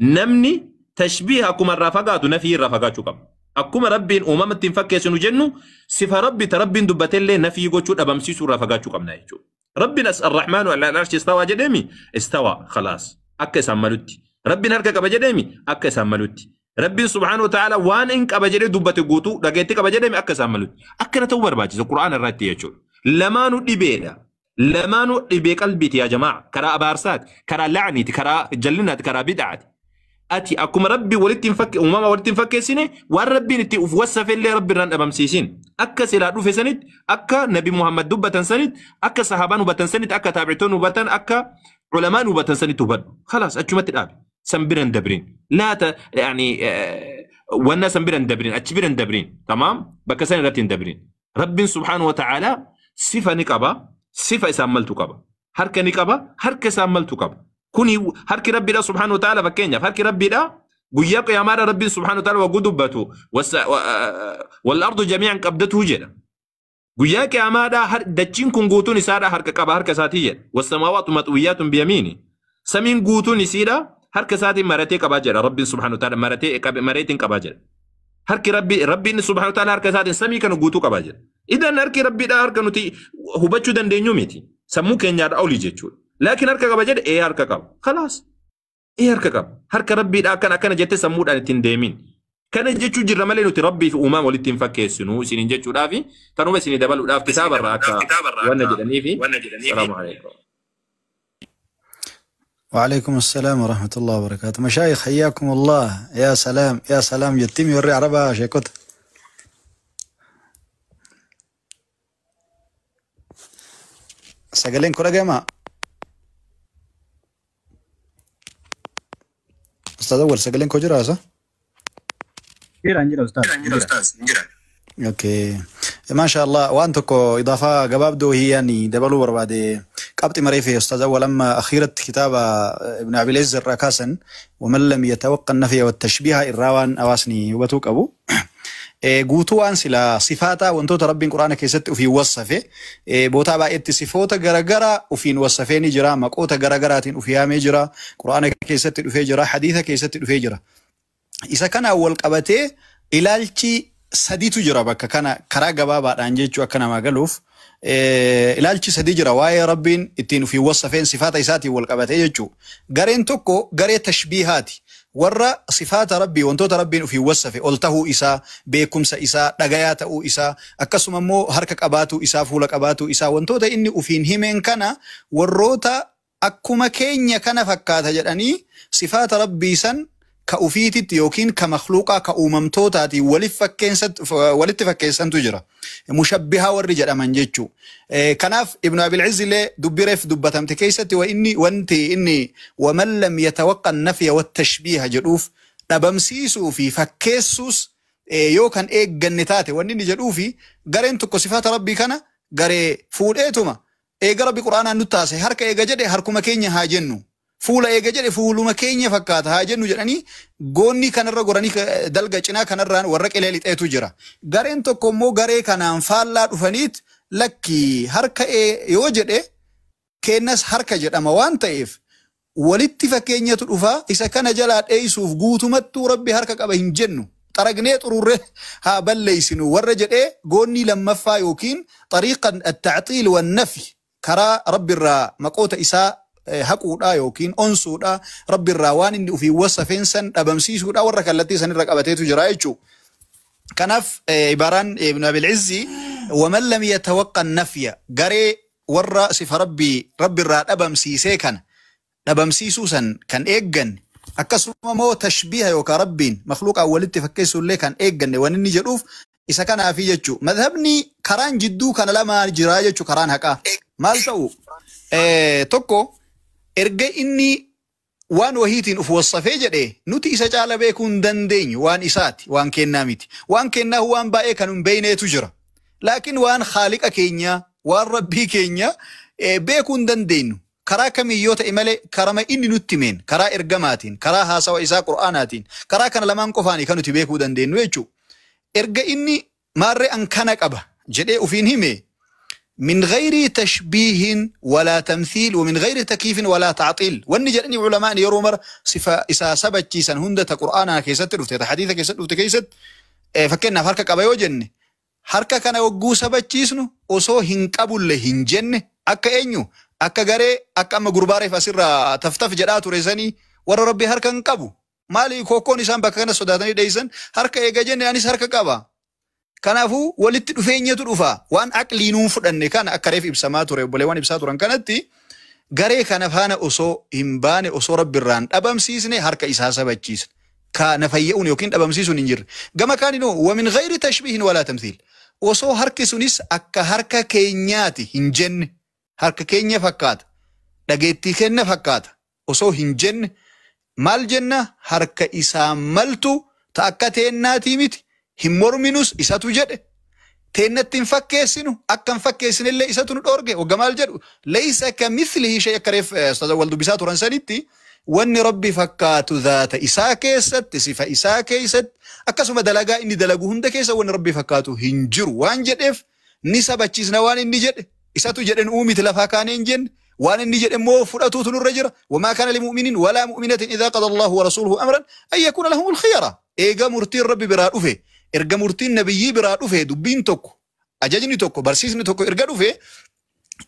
نمني تشبيه أكما الرافقات نفي الرافقات كم أكما ربي أمم تنفك سنو جنو صفة ربي تربي دبتل نفي قوتشو أبمسيس الرافقات كم نايجو. ربي نسأل الرحمن على العرش استوى جدمي استوى خلاص أكا ساملوتي. ربي نركك أبجدمي أكا ساملوتي. ربي سبحانه وتعالى وان إنك أبجدي دبت قوتو رجعتك أبجدمي أكا ساملوتي. أكا نتوبر باجي القرآن الراتي يجول. لمانو دبيلا لمانو دبي قلبي يا جماعة كرا أبارسات كرا لعنتي كرا جلنات كرا بدعتي. أتي أكم ربي ولدت فك وماما ولدت فك سنة والربي نتي وصف اللي ربي رن أبمسيسين أكا سلا روف سنة أكا نبي محمد دبة سنة أكا صحابان وبتن سنة أكا تابعتون وبتن أكا علماء وبتن سنة تبد خلاص أتشمت الآب سنبرن دبرين لا ت يعني وانا سنبرن دبرين أتشبرن دبرين تمام بكسن رتين دبرين. ربي سبحانه وتعالى صفة نقبة صفة إساملت قبة هركة نقبة هركة ساملت قبة كوني هركي ربي لا سبحانه وتعالى فكينيا هركي ربي لا قياك يا مارا ربي سبحانه وتعالى وقدبته والأرض جميعا قبضته جدا قياك يا مارا دتشين كون قوتوني سارة هركة قبة هركة ساتية والسماوات مطويات بيميني سمين قوتوني سيرة هركة ساتي مرتي قبا ربي سبحانه وتعالى مرتي مريتين قبا هركي ربي ربي سبحانه وتعالى هركة ساتي سمي كانوا قوتو قبا. إذا هركي ربي لا هركة نتي هبتشو دن دينيوميتي سمو كينيا أولي جيتشول. لكن هركا قبا جد إيه هركا قبا خلاص إيه هركا قبا هركا ربي لا كان أكن جت سمود أن تندمين كان جتشو جرم لي نتي ربي في أمام ولي تنفك سنو سنين جتشو رافي تنوم سنين دبل راف كتاب الراكا وانا جدني في. السلام عليكم. وعليكم السلام ورحمة الله وبركاته. مشايخ حياكم الله. يا سلام يا سلام يتم يوري عربة شيكوت. سجلين كرة جماعة. أستاذ أول سجلين كوجرا صح؟ جرا أستاذ جرا. أوكي ما شاء الله. وأنتكو إضافة جبابدو هي يعني دبلو بربادي قبط مريفي أستاذ أول لما أخيرة كتاب ابن أبي العز الركاسن ومن لم يتوقع النفي والتشبيه الروان أواسني وبتوك أبو guutuu sila sifaata wantoota rabbiin quraana keessatti ofii wassafe bootaa baay'eetti sifoota garagaraa ofiin wassafee ni jira, maqoota garagaraatiin ofii yaamee jira, quraana keessatti dhufee jira, hadiisa keessatti dhufee jira. Isa kana wal qabatee ilaalchi sadiitu jira bakka kana karaa gabaabaadhaan jechuu akka namaa galuuf ilaalchi sadii jira waa'ee rabbiin ittiin ofii wassafeen sifaata isaatiin wal qabatee jechuu. Gareen tokko garee tashbiihaati. Warra sifaata rabbii wantoota rabbiin ofii wassafe ol tahuu isaa, beekumsa isaa, dhagayaa ta'uu isaa, akkasuma immoo harka qabaatuu isaa, fuula qabaatuu isaa, wantoota inni ofiin himeen kana warroota akkuma keenya kana fakkaata jedhanii sifaata rabbii san ka ufiititti yookiin ka makhluuqaa ka uumamtootaatiin walitti fakkeessantu jira. Mushabbihaa warri jedhaman jechuu. Kanaaf Ibn Abil Izz illee dubbireef dubbatamte keessatti wa inni wanti inni waman lam yatawaqqa nafya wattashbiiha jedhuuf dhabamsiisuu fi fakkeessuus yoo kan eegganne taate wanni inni jedhuu fi gareen tokko sifaata rabbii kana garee fuudheetuma eega rabbi quraanaan nu taase harka eega jedhe harkuma keenya haa jennu. Fuula eega jedhe fuuluma keenya fakkaata haa jennu jedhanii goonni kanarra goranii dalga cinaa kanarraan warra qilee lixeetu jira. Gareen tokko immoo garee kanaan faallaa dhufaniit lakki harka yoo jedhe kennas harka jedhama waan ta'eef walitti fakkeenyatu dhufa isa kana jalaa dheeysuuf guutumattuu rabbi harka qaba hin jennu. Xaragnee xururre haa balleeysinu warra jedhee goonni lammaffaa yookiin xariiqan at-ta'xiil wan-nafy karaa rabbirraa maqoota isaa haquudha yookiin onsuudha rabbirraa waan inni ofii wasafeen san dhabamsiisuudha warra kallattii sanirra qabateetu jira jechuudha. Kanaaf ibaaraan Ibn Abil Izzi waman lam yatawaqqa nafya garee warra sifa rabbii rabbirraa dhabamsiisee kana dhabamsiisuu san kan eegganne akkasuma immoo tashbiiha yookaan rabbiin makhluuqaan walitti fakkeessuullee kan eegganne waan inni jedhuuf isa kanaafi jechuu. Madhabni karaan jidduu kana lamaan jira jechuu karaan haqaa. Maal ta'u tokko erga inni waan wahiitiin uf wassafee jedhe nuti isa caala beekuu hin dandeenyu waan isaati waan kennaa miti. Waan kennaa waan baay'ee kan hin beeyneetu jira. Laakiin waan haaliqa keenya waan rabbii keenya beekuu hin dandeenyu. Karaa kamiyyoo ta'e malee karama inni nutti himeen karaa ergamaatiin karaa haasawa isaa qur'aanaatiin karaa kana lamaan qofaanii kan nuti beekuu dandeenyu jechuudha. Erga inni maarree an kana qaba jedhee ufiin hime من غير تشبيه ولا تمثيل ومن غير تكييف ولا تعطيل وان جرني علماء يرومر صفة إسا سبتشيسا هندة قرآن كيست رفت حديث كيست رفت كيست فكنا harka qaba yoo jenne harka kana hogguu sabachiisnu osoo hin qabulle hin jenne akka eenyu akka garee akka amma gurbaareef asirraa taftaf jedhaa ture sanii warra rabbi harka hin qabu maali kokkoon isaan bakka kana sodaatanii dheeysan harka eega jenne anis harka qaba. Kanaafuu walitti dhufeenyatu dhufa waan aqlii nuun fudhanne kana akka reef ibsamaa ture obboleewwan ibsaa turan kanatti garee kana faana osoo hin baane osoo rabbirraan dhabamsiisne harka isaa sabachiisne kana fayya'uun yookiin dhabamsiisuun hin jirre. Gama kaaninoo wamin ghayri tashbiihin walaa tamthiil osoo harki sunis akka harka keenyaati hin jenne harka keenya fakkaata dhageettii kenna fakkaata osoo hin jenne maal jenna harka isaa maltu ta akka teennaatii miti. Hin morminus isatu jedhe teennatti hin fakkeessinu akka hin fakkeessinillee isatu nu dhoorge wagga maal jedhu laysa kamithlihi shay akka reef wal dubbisaa turan sanitti wanni rabbi fakkaatu zaata isaa keessatti sifa isaa keessatti akkasuma dalagaa inni dalagu hunda keessa wanni rabbi fakkaatu hin jiru waan jedheef ni sabachiisna waan inni jedhe isatu jedhen uumiti lafaa kaanee hin jenne waan inni jedhe immoo fudhatuutu nurra jira wamaa kana limu'minin walaa mu'minatin idhaa qada Allahu wa rasuuluhu amran an yakuuna lahumul khiyara eega murtiin rabbi biraa dhufe erga murtiin nabiyyii biraa dhufe dubbiin tokko ajajni tokko barsiisni tokko erga dhufe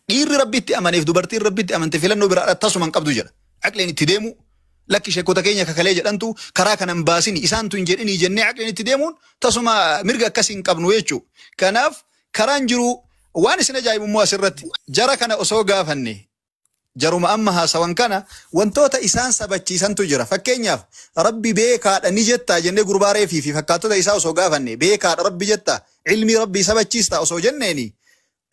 dhiirri rabbitti amaneef dubartiin rabbitti amante filannoo biraa tasuma hin qabdu jedha. Aqleen itti deemu lakki sheekota keenya kakalee jedhantu karaa kana hin baasini isaantu hin jedhini jennee aqleen itti deemuun tasuma mirga akkasii hin qabnu jechuudha. Kanaaf karaan jiru waan isin ajaa'ibu immoo asirratti jara kana osoo gaafanne jaruma amma haasawan kana wantoota isaan sabachiisantu jira. Fakkeenyaaf rabbi beekaadha ni jettaa jennee gurbaa reefii fi fakkaattota isaa osoo gaafanne beekaadha rabbi jettaa ilmii rabbii sabachiistaa osoo jenneeni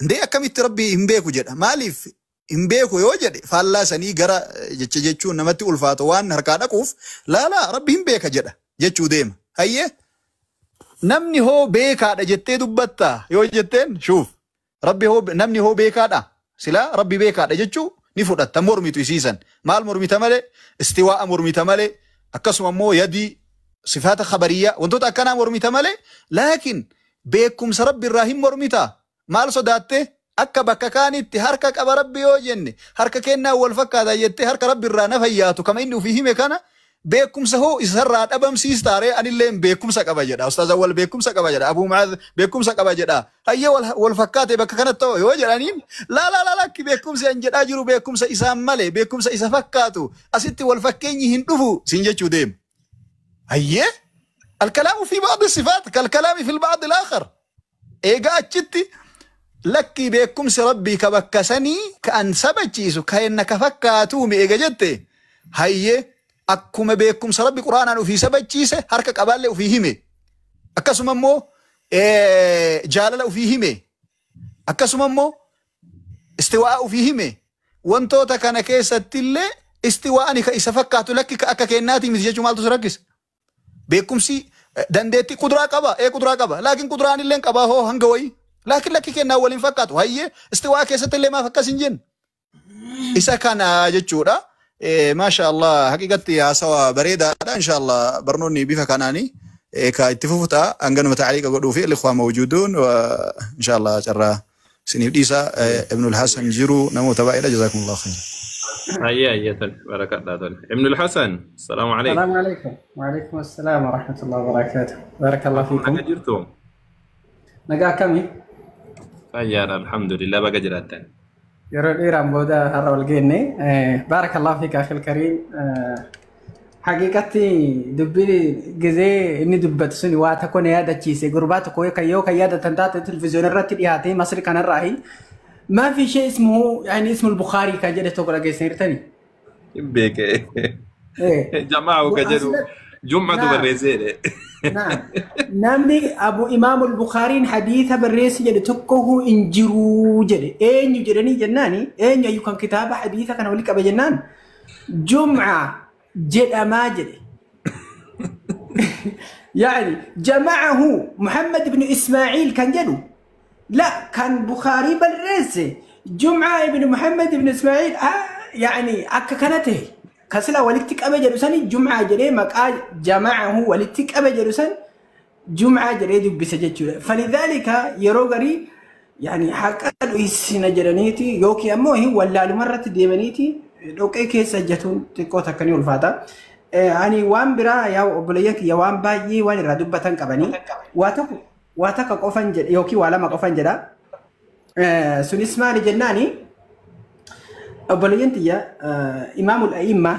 ndee akkamitti rabbi hin beeku jedha. Maaliif hin beeku yoo jedhe faallaa sanii gara jecha jechuun namatti ulfaatu waan harkaa dhaquuf laalaa rabbi hin beeka jedha jechuu deema. Hayyee namni hoo beekaadha jettee dubbattaa yoo jetteen shuuf rabbi hoo namni hoo beekaadha silaa rabbi beekaadha jechuu ni fudhatta mormitu isiisan maal mormita malee istiwaa'a mormita malee akkasuma immoo yadii sifaata khabariyyaa wantoota akkanaa mormita malee laakiin beekumsa rabbi irraa hin mormita maal sodaatte akka bakka kaanitti harka qaba rabbi yoo jenne harka kennaa wal fakkaata jettee harka rabbi irraa na fayyaatu kama inni ofii hime kana beekumsa hoo isarraa dhabamsiistaaree anillee beekumsa qaba jedha ustaaz awwal beekumsa qaba jedha abuu mucaaz beekumsa qaba jedha hayyee wal fakkaate bakka kanatti ta'u yoo jedhaniin laa laa laa lakki beekumsi an jedhaa jiru beekumsa isaan malee beekumsa isa fakkaatu asitti wal fakkeenyi hin dhufu siin jechuu deema. Hayyee الكلام في بعض الصفات كالكلام في البعض الآخر eegaa achitti lakki beekumsi rabbii ka bakka sanii ka an sabachiisu ka enna ka fakkaatuumi eega jette hayyee Akkuma beekumsa Rabbi Quraanaan ofii sabachiise harka qabaallee ofii hime. Akkasuma immoo jaalala ofii hime. Akkasuma immoo istiwaa ofii hime. Wantoota kana keessatti illee istiwaani ka isa fakkaatu lakki ka akka kennaatii miti jechuun maaltu si rakkisa? Beekumsi dandeettii kuduraa qaba. Kuduraa qaba. Laakiin kuduraan illee qabaa hoo hanga wayii. Laakiin lakki kennaa waliin fakkaatu. Hayyee istiwaa keessatti illee maaf akkas hin jenne? Isa kana jechuudha. Maasha Allah haqiqatti haasawa bareedaadha. Insha Allah barnoonni bifa kanaani ka itti fufu ta'a. Hanganuma taaliiqa godhuu fi ikhwaa mawjuuduun insha Allah carraa isiniif dhiisa. Ibnul Hasan jiru namoota baay'eedha. Jazakumullahu khairan. Hayya hayya tole barakadhaa tole. Ibnul Hasan, salaamu alaikum. السلام عليكم. وعليكم السلام ورحمة الله وبركاته. بارك الله فيكم. Naga jirtu? Nagaa akkamii? Fayyaadha alhamdulillah baga jiraattan. Yeroo dheeraan booda har'a wal geenne. بارك الله فيك أخي الكريم. Haqiiqatti dubbiin gizee inni dubbatu sun waa tokko na yaadachiise. Gurbaa tokko yoo kan yaadatan taate televizyoona irratti dhiyaatee Masri kanarraahi. ما في شيء اسمه يعني اسمه البخاري kan jedhe tokko dhageessaniirtani. Hin beeke. Eh. Jamaa ka jedhu jum'atu Naam. barreesseedhe. نعم namni abu imaamu al-Bukhariin hadiisa barreesse jedhe tokko hin jiruu jedhe eenyu jedhanii jennaani eenyu ayyuu kan kitaaba hadiisa kana walii qabe jennaan jum'a jedhamaa jedhe يعني جمعه محمد بن إسماعيل كان جدو لا كان بخاري بريسي جمعة بن محمد بن إسماعيل يعني أكا كانته كسلا ولتك أبا جلوسان جمعة جري مقا جمعه ولتك أبا جلوسان جمعة جري دبس جتشورا فلذلك يروغري يعني حقا السنة جرانيتي يوكي أموه ولا المرة ديمانيتي لوكي كيس جتون تكوتا كنيو الفاتا ani waan biraa yaa obboleeyyan kiyya waan baay'ee waan irraa dubbatan qabanii waa tokko qofan jedhe yookiin waa lama qofan jedha. Sunis maali jennaani obboleeyyan tiyya imaamul a'imma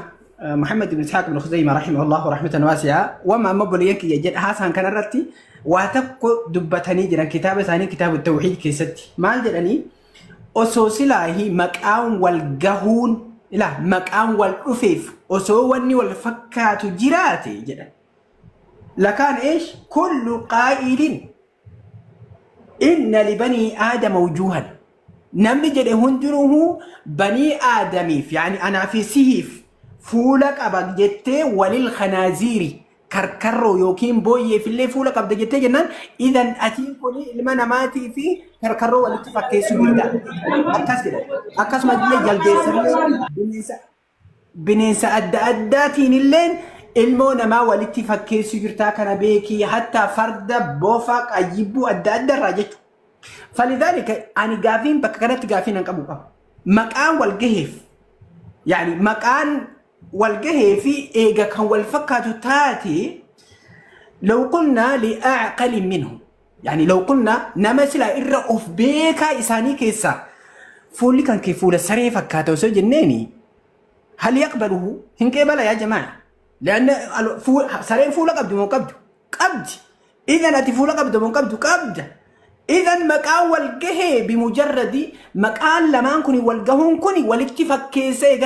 Muhammad ibn Ishaaq ibn Khuzayma rahimahullahu rahmatan waasi'a wama amma obboleeyyan kiyya jedha haasaan kanarratti waa tokko dubbatanii jiran kitaaba isaanii kitaaba tawxiid keessatti maal jedhanii osoo silaahi maqaan wal gahuun ila maqaan wal dhufeef osoo wanni wal fakkaatu jiraate jedhan. Lakaan eesh kullu qaa'ilin inna libanii aadama wujuhan. Namni jedhe hundinuu banii aadamiif yaani anaa fi sihiif fuula qaba jettee walil khanaaziiri karkarroo yookiin booyyeef illee fuula qabda jettee jennaan idan atiin kun ilma namaatii fi karkarroo walitti fakkeessuu danda'a. Akkas jedhan. Akkasumas illee jaldeessa bineensa adda addaatiin illeen ilmoo namaa walitti fakkeessuu jirtaa kana beekii hattaa farda bofa qayyibbuu adda adda irraa jechuudha. Falidaalika ani gaafiin bakka kanatti gaafiin hin qabu qaba. Maqaan wal gaheef yaani maqaan wal gahee fi eega kan wal fakkaatu taate لو قلنا لأعقل منهم يعني لو قلنا nama silaa irra of beekaa isaanii keessaa fuulli kan kee fuula saree fakkaata osoo jenneeni هل يقبله؟ هن قبل يا جماعة لأن سرين فولة قبض مو قبض قبض إذا أتي فولة قبض مو قبض قبض إذا مكان والجه بمجرد مكان لما كوني والجهون كوني والاتفاق كيسة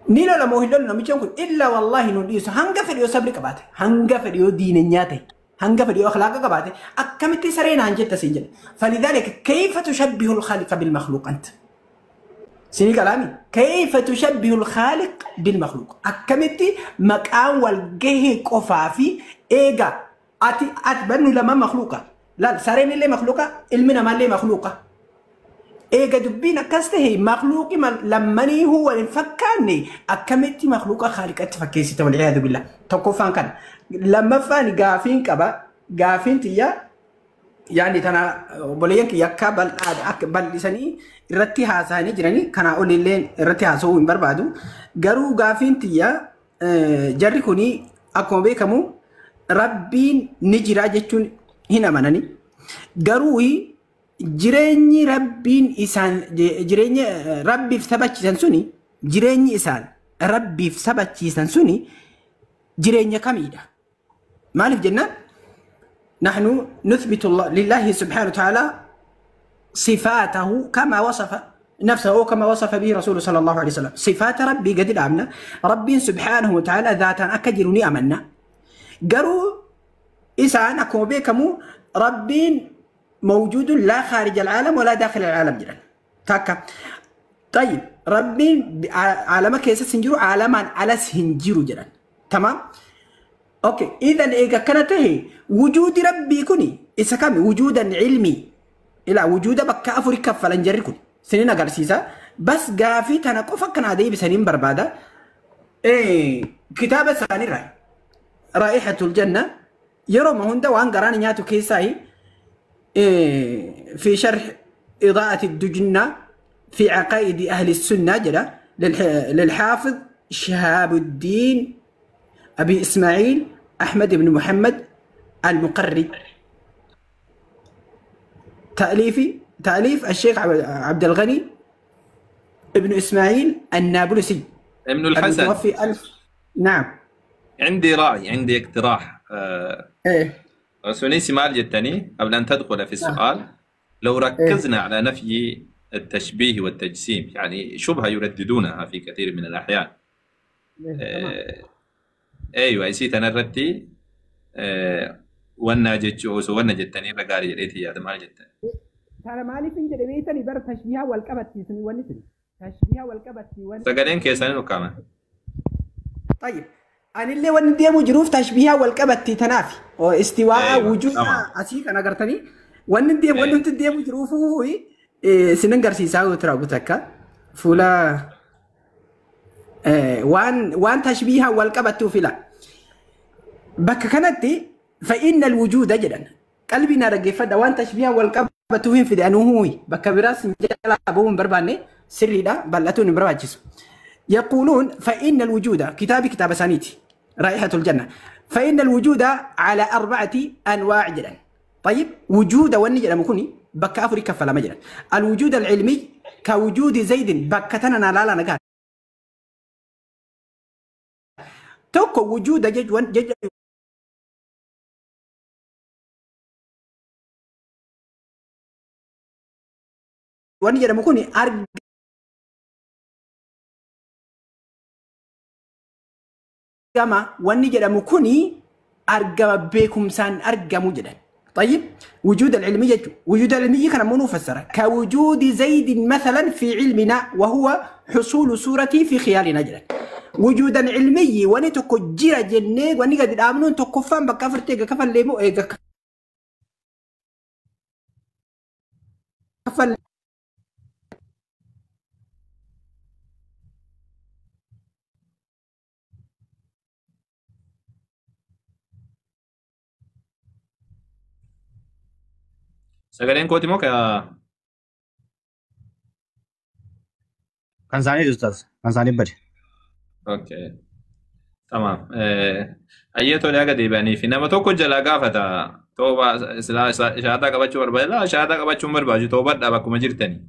نيلو لما هو هلول نمشي نقول إلا والله نوديس هنقفل يو صبري كباته هنقفل يو دين نياته هنقفل يو أخلاق كباته أكملت سرين عن جد سنجد فلذلك كيف تشبه الخالق بالمخلوق أنت؟ سيني كلامي كيف تشبه الخالق بالمخلوق أكملتي مكان والجه قفافي إيجا أتي أتبنوا لما مخلوقة لا سرين اللي مخلوقة المنا ما اللي مخلوقة إيجا دبينا كسته مخلوق لمني هو اللي فكرني أكملتي مخلوقة خالق أتفكيسي والعياذ بالله تقفان كان لما فاني قافين كبا قافين تيا يعني تنا بولينك يكا بل بل لساني irratti haasa'anii jiranii kanaa olillee irratti haasa'uu hin barbaadu. Garuu gaafiin tiyya jarri kuni akkuma beekamu rabbiin ni jira jechuun hin amanani. Garuu jireenyi rabbiin isaan jireenya rabbiif sabachiisan suni jireenyi isaan rabbiif sabachiisan suni jireenya kamiidha? Maaliif jennaan نحن نثبت الله لله سبحانه وتعالى صفاته كما وصف نفسه كما وصف به رسول صلى الله عليه وسلم. صفات ربي قد الأمنا ربي سبحانه وتعالى ذاتا أكجرني أمنا قالوا إسان أكو بكمو ربي موجود لا خارج العالم ولا داخل العالم جدا تاكا. طيب ربي عالم كيس سنجرو عالما على سنجرو جدا تمام أوكي. إذا إذا كانت هي وجود ربي كوني إذا كان وجودا علمي إلى وجود بك أفريقيا فلنجركم سنين أجرسيسا بس قافي تنقف كان عادي بسنين بربادة إيه كتابة ثاني رأي رائحة الجنة يرى ما هندا وان قراني نياتو كيساي إيه في شرح إضاءة الدجنة في عقائد أهل السنة جدا للحافظ شهاب الدين أبي إسماعيل أحمد بن محمد المقري تأليف الشيخ عبد الغني ابن إسماعيل النابلسي ابن الحسن المتوفي 1000. نعم عندي رأي، عندي اقتراح. إيه سونيسي مال جتني قبل أن تدخل في السؤال. لو ركزنا على نفي التشبيه والتجسيم، يعني شبهة يرددونها في كثير من الأحيان. ايوه يسيت انا ردي وانا جتشو وانا جتني رقاري جريتي يا مال جتني. ترى مالي فين جريتني بر تشبيه والقبتي سني ونسني تشبيه والقبتي ون سقالين كيسانين وكامل. طيب أنا اللي وندي مجروف تشبيه والقبتي تنافي واستواء. أيوة. وجود أسيك أنا قرتني وندي وندي مجروفه هو سنن قرسي ترى قلتك فولا وان تشبيه والقبتي فلا بك كانت فإن الوجود جدا قلبنا رجفة وان تشبيه والقبتي في لأنه هو بك براس جل أبوهم برباني سري لا بلتون برباجس. يقولون فإن الوجود كتابي كتاب سانيتي رائحة الجنة فإن الوجود على 4 أنواع جدا. طيب وجود ونجد مكوني بك أفريقيا فلا مجدا الوجود العلمي كوجود زيد بكتنا لا لا نقال توكو وجود جج جج ونجد مكوني أرجما ونجد مكوني أرجما بكم سان أرجمو جدا. طيب وجود العلمية وجود العلمية كان منو فسره كوجود زيد مثلا في علمنا وهو حصول صورته في خيالنا جدا. وجودا علمي ونتكو جرا جنة ونقد الآمنون تكفان بكفر تيجا كفر ليمو إيجا كفر Sagaleen kooti moo ka Kan isaanii ustaaz, kan isaanii bade. Okay. Tamam. Ayyee tolee aga deebi'anii fi nama tokko jalaa gaafata. Tooba shaataa qabachuu barbaada. Laa shaataa qabachuu hin barbaadu. Toobadhaa bakkuma jirtanii.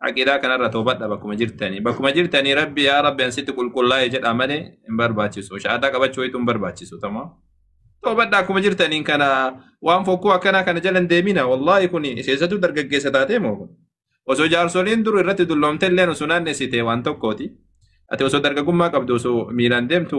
Aqidaa kanarra toobadhaa bakkuma jirtanii. Bakkuma jirtanii rabbi yaa rabbi ansitti qulqullaa'e jedha malee hin barbaachisu. Shaataa qabachuu wayitu hin barbaachisu. Tamam. Toobadhaa akkuma jirtaniin kana waan fokkuu akkanaa kana jala hin deemina. Wallaahi kun keessattuu dargaggeessa taatee moo kun? Osoo jaarsoliin dur irratti dulloomte illee osoo naannessite waan tokkooti. Ati osoo dargaggummaa qabdu osoo miilaan deemtu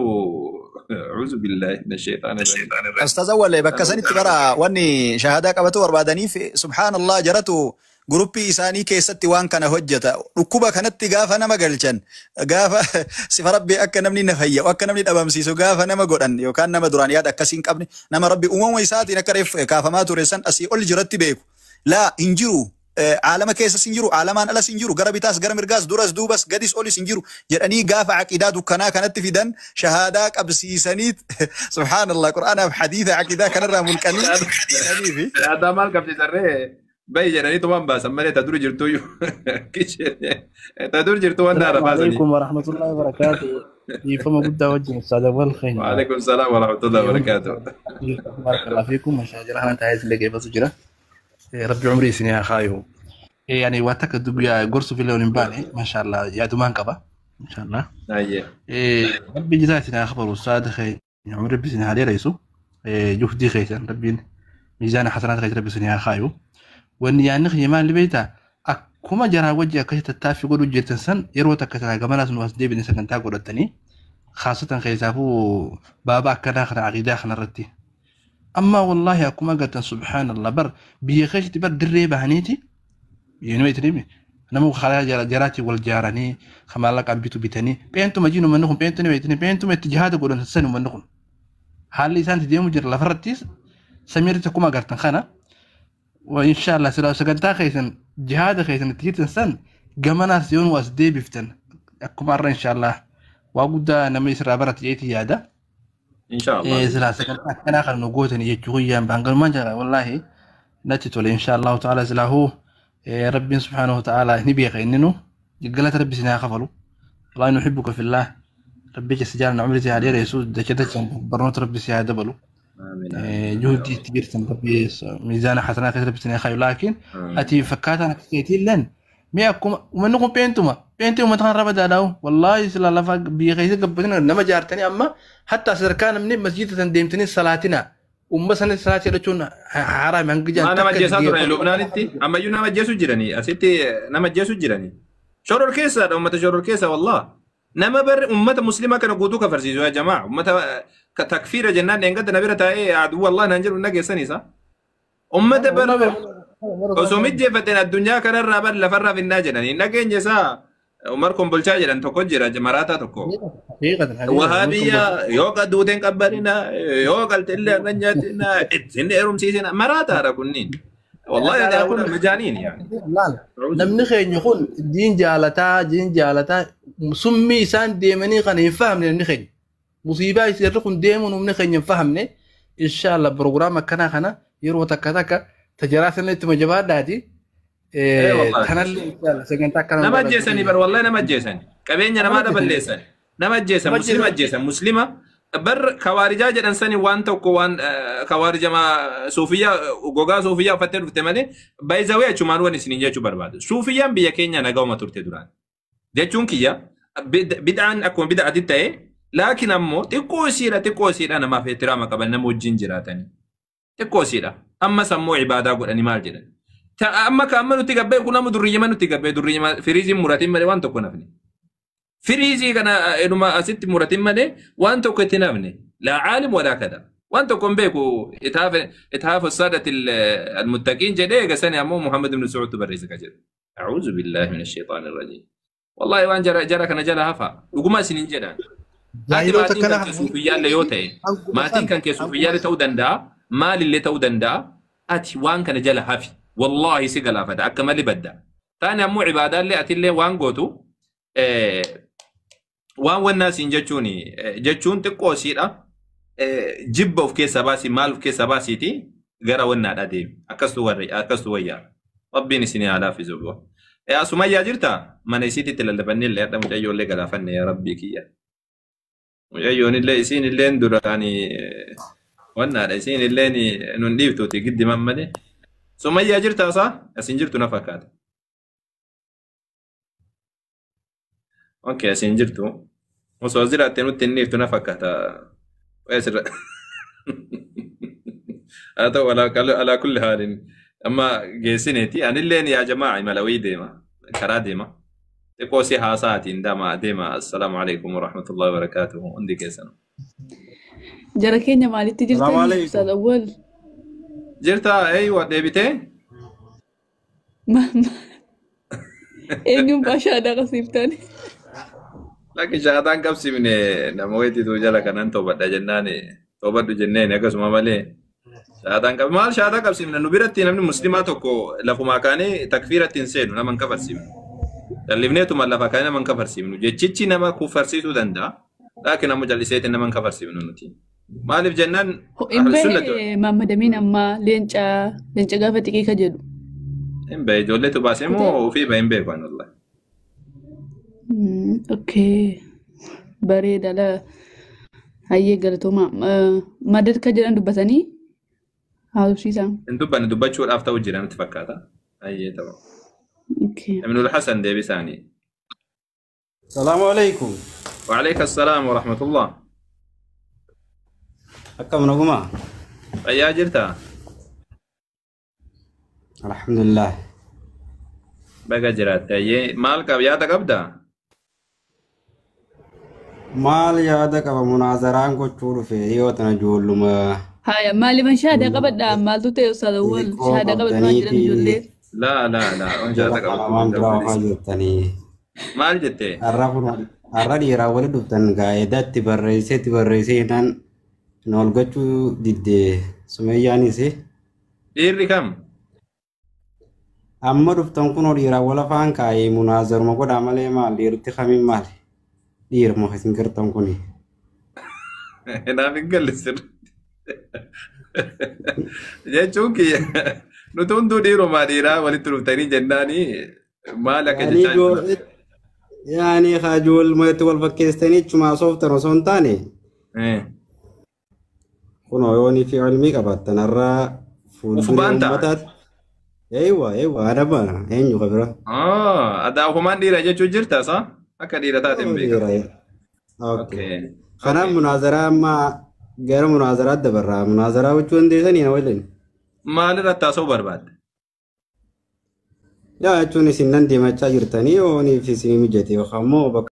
أعوذ بالله من الشيطان الرجيم. أستاذ أول bakka sanitti bara wanni shahaadaa qabatu barbaadaniif subhaanallah jaratu guruppii isaanii keessatti waan kana hojjeta. Dhukkuba kanatti gaafa nama galchan gaafa sifa rabbi akka namni na fayya'u akka namni dhabamsiisu gaafa nama godhan yookaan nama duraan yaada akkasii hin qabne nama rabbi uumama isaatiin akka reef kaafamaa ture san asii ol jiratti beeku. Laa hin jiru. Caalama keessas hin jiru, caalamaan alas hin jiru, gara bitaas gara mirgaas duras duubas gadis olis hin jiru jedhanii gaafa caqidaa dukkanaa kanatti fidan shahaadaa qabsiisaniit subhaanallah qur'aanaaf hadiisa caqidaa kanarraa mulqanii. Shahaadaa maal qabsiisarree bayi jedhanii tumaan baasan malee ta dur jirtuyyuu ta dur jirtu waan daara baasanii. Alaikum warahmatullahi wabarakatuh. Dhiifama guddaa wajjin ustaad Awwal Khayr. Waalaikum salaam warahmatullahi wabarakatuh. Barakallahu fiikum. Mashaa jira hanan taa'ee isin dhaggeeffatu jira. Rabbi umrii isin haa kaayu. Yani waan takka dubbiyaa gorsuuf illee hin baane mashallah yaadumaan qaba. Inshallah. Rabbi jazaa isin haa khabaru ustaad Khayr. Umrii rabbi isin haa dheeressu. Juhdii keessan rabbiin miizaana hasanaat keessa rabbi isin haa kaayu. Wanni yaadni kiyya maal beektaa? Akkuma jaraa wajji akkasi tattaaffii godhuu jirtan san yeroo takka sana gamanaas nu as deebine sagantaa godhatanii khaasatan keessaafuu baaba akkanaa kana aqiidaa kanarratti. Amma wallaahi akkuma agartan subhaanallah bar biyya keessatti bar dirree bahaniiti yeenuma itti nama karaa jaraatiin wal jaaranii maallaqaan bitu bitanii peentuma jiin uummanni kun peentuma beektanii peentuma itti jihaada godhan san uummanni kun haalli isaan itti deemu jira lafarrattis samiirratti akkuma agartan kana inshallah sila sagantaa keessan jihaada keessan itti jirtan san gamanaas yoon as deebiftan akkuma har'a inshallah waa guddaa nama isirraa barate jeetii yaada. Inshallah. Sila sagantaa akkanaa kan nu gootani jechuu guyyaan baangalumaan jira wallaahi natti tole inshallah ta'ala silahuu ربي سبحانه وتعالى نبي إنه قالت ربي سنا خفلوا والله نحبك في الله ربي سجالنا عمري عليه رسول دكتة برنوت ربي سيا دبلو جهدي كبير ربي ميزان حسنات ربي سنا خير لكن أتي فكات أنا كتير لن ميأكم ومنكم بينتما بينتما ما تخرب دالاو والله سلا لفا بيغيث قبلنا نما جارتني أما حتى سركان من مسجد تندمتني صلاتنا ومثلا صلاة رجون حرام هنجي أنا ما جيسات رأي لبنانتي أما يو نما جيسو جيراني أسيتي نما جيسو جيراني شرور كيسة أمة شرور كيسة والله نما بر أمة مسلمة كانوا قدوك فرسيزو يا جماعة أمة كتكفير جنان ينقد نبيرة إيه عدو الله ننجر ونجي سني صح أمة بر وسومت جفتنا الدنيا كان الرابر لفر في الناجراني نجي جسا عمركم بلشاجر أن تكجر جمراتا تكو وهابية يوقع دودين كبرنا يوقع تلا رنجتنا اتسن إرم سيسنا مراتا ركنين والله يا أقول مجانين يعني لا لم نخي يقول دين جالتا دين جالتا سمي سان ديمني خن يفهمني نخي مصيبة يصير لكم ديمون ومنخي يفهمني إن شاء الله بروجرام كنا خنا يروح تكتك تجارة تمجبات دادي نما جيسني بر والله نما جيسني كبيني نما دبل نما جيسن مسلمة جيسن مسلمة بر خوارجا جدن سني وان توكو وان خوارج ما صوفيا غوغا صوفيا فتر فتمالي بايزاوي اچمان ون سنين جچو برباد صوفيا بيا كينيا نغاو ما تورتي دوران جچون كيا بدعان اكون بدعه تي لكن امو تكو سيره تكو سيره انا ما في احترام قبل نمو جنجراتني تكو سيره اما سمو عباده غدني مال جدن أما كأما نتقبل كنا مدرية ما نتقبل درية ما فريزي مراتين مالي وان تكون أفني فريزي كنا إنما أست مراتين مالي وان تكون أفني لا عالم ولا كذا وان تكون بيكو إتهاف السادة المتقين جدي قسني أمو محمد بن سعود تبرز كجد أعوذ بالله من الشيطان الرجيم والله وان جرى جرى كنا جرى هفا وقما سنين جرى ماتين كان كسوفيا اللي يوتي ماتين كان كسوفيا اللي تودن دا مال اللي تودن دا أتي وان كان جرى هفي والله سجل فدا أكمل بدا ثاني أمو عبادة اللي أتلي وان قوتو وان والناس جتوني جتون تقوسيرا جيب في كيس باسي مال في كيس باسي تي غير ونا أديم أكستو وري أكستو ويا ربي نسيني على في زوجه يا سمية جرتا ما نسيتي تلبني اللي أنا مجايو اللي قال فني يا ربي كيا مجايو اللي يسين اللي ندراني ونا يسين اللي ننديبتو تقدم أمني سمية جرتا صح؟ أسين جرتو نفكات أوكي أسين جرتو وصوزيرا تنو تنيفتو نفكات ويسر هذا على كل حال أما جيسينتي أنا اللي يا جماعة ملوي ديما كرا ديما تقوسي هاساتي دما ديما السلام عليكم ورحمة الله وبركاته عندي كيسنا جركينيا مالتي جرتني أستاذ أول جرتا أيوة ديبتي ما إنهم باشا قصيبتني لكن شهادان قبسي من نمويتي توجلا كنان توبة جناني توبة جناني أقص ما مالي شهادان قب مال شهادان قبسي من نبرتي نمني مسلمات كو لفو ما كاني تكفيرة تنسين نمن كفر سيم اللي بنيتو ما لفا كان نمن كفر سيم جتشي نما كفر سيتو دندا لكن أمو جلسيت نمن كفر سيم نوتي مالف جنان إمبي ما مدمين أما لينجا لينجا قافتي كي كجدو إمبي جولتو باسمو وفي بإمبي بان والله أوكي بريد لا هاي قالتو ما ما درت كجدان دبتني هذا شيء سام ندبنا دبتشو الأفتا وجيران تفكاتا هاي تمام أوكي ابن الحسن دي بساني السلام عليكم وعليك السلام ورحمة الله أكم نقوم أيا جرتا الحمد لله Baga jiraatte ayyee maal qab yaada qabdaa? Maal yaada qaba munaazaraan gochuu dhufe dhiyoo tana ijoolluma Haya maaliifan shaadaa qabadhaa maaltu ta'e Ustaaz Awwal xixiqqoo shaadaa qabadhu waan jedhan qabdaniifi ijoollee. Laa laa laa on jala shaada qabatu waan hin biraa oofaa qabdu. jirtanii. Maal jettee? Har'a kun har'a dhiiraa wali dhuftan gaa'edaa itti barreessee itti barreessee jennaan na ol gochuu didde sumeyyaanis. Dhiirri kam? Amma dhuftan kunoo dhiiraa wal afaan kaa'ee munaazaruma godhaa malee maal dhiirti kamiin maali? Dhiiruma isin gartan kuni. Naaf hin galle sirriitti. Jechuun kiyya nuti hunduu dhiirumaa dhiiraa walitti dhuftanii jennaanii maal akka Yaani jechaa jirtu. yaani ijoolluma itti wal fakkeessitanii ichumaa sooftan osoo hin taane kunoo yoonii fi ilmii qabaattan har'a fuulduree Ufubaan ta'a. uummataatti. Eeywa eeywa adaba eenyu qabira. Adaa ufumaan dhiira jechuu jirta sa? Akka dhiira taate hin beekamu. Dhiira. Okay. Okay. Kanaaf Okay. munaazaraa amma gara munaazaraa dabarraa munaazaraa gochuu dandeessanii na waliin. Maalirratti haasa'uu barbaadde? Yaa jechuun isin nan deemachaa jirtanii yooniif isinii mijate yookaan immoo bakka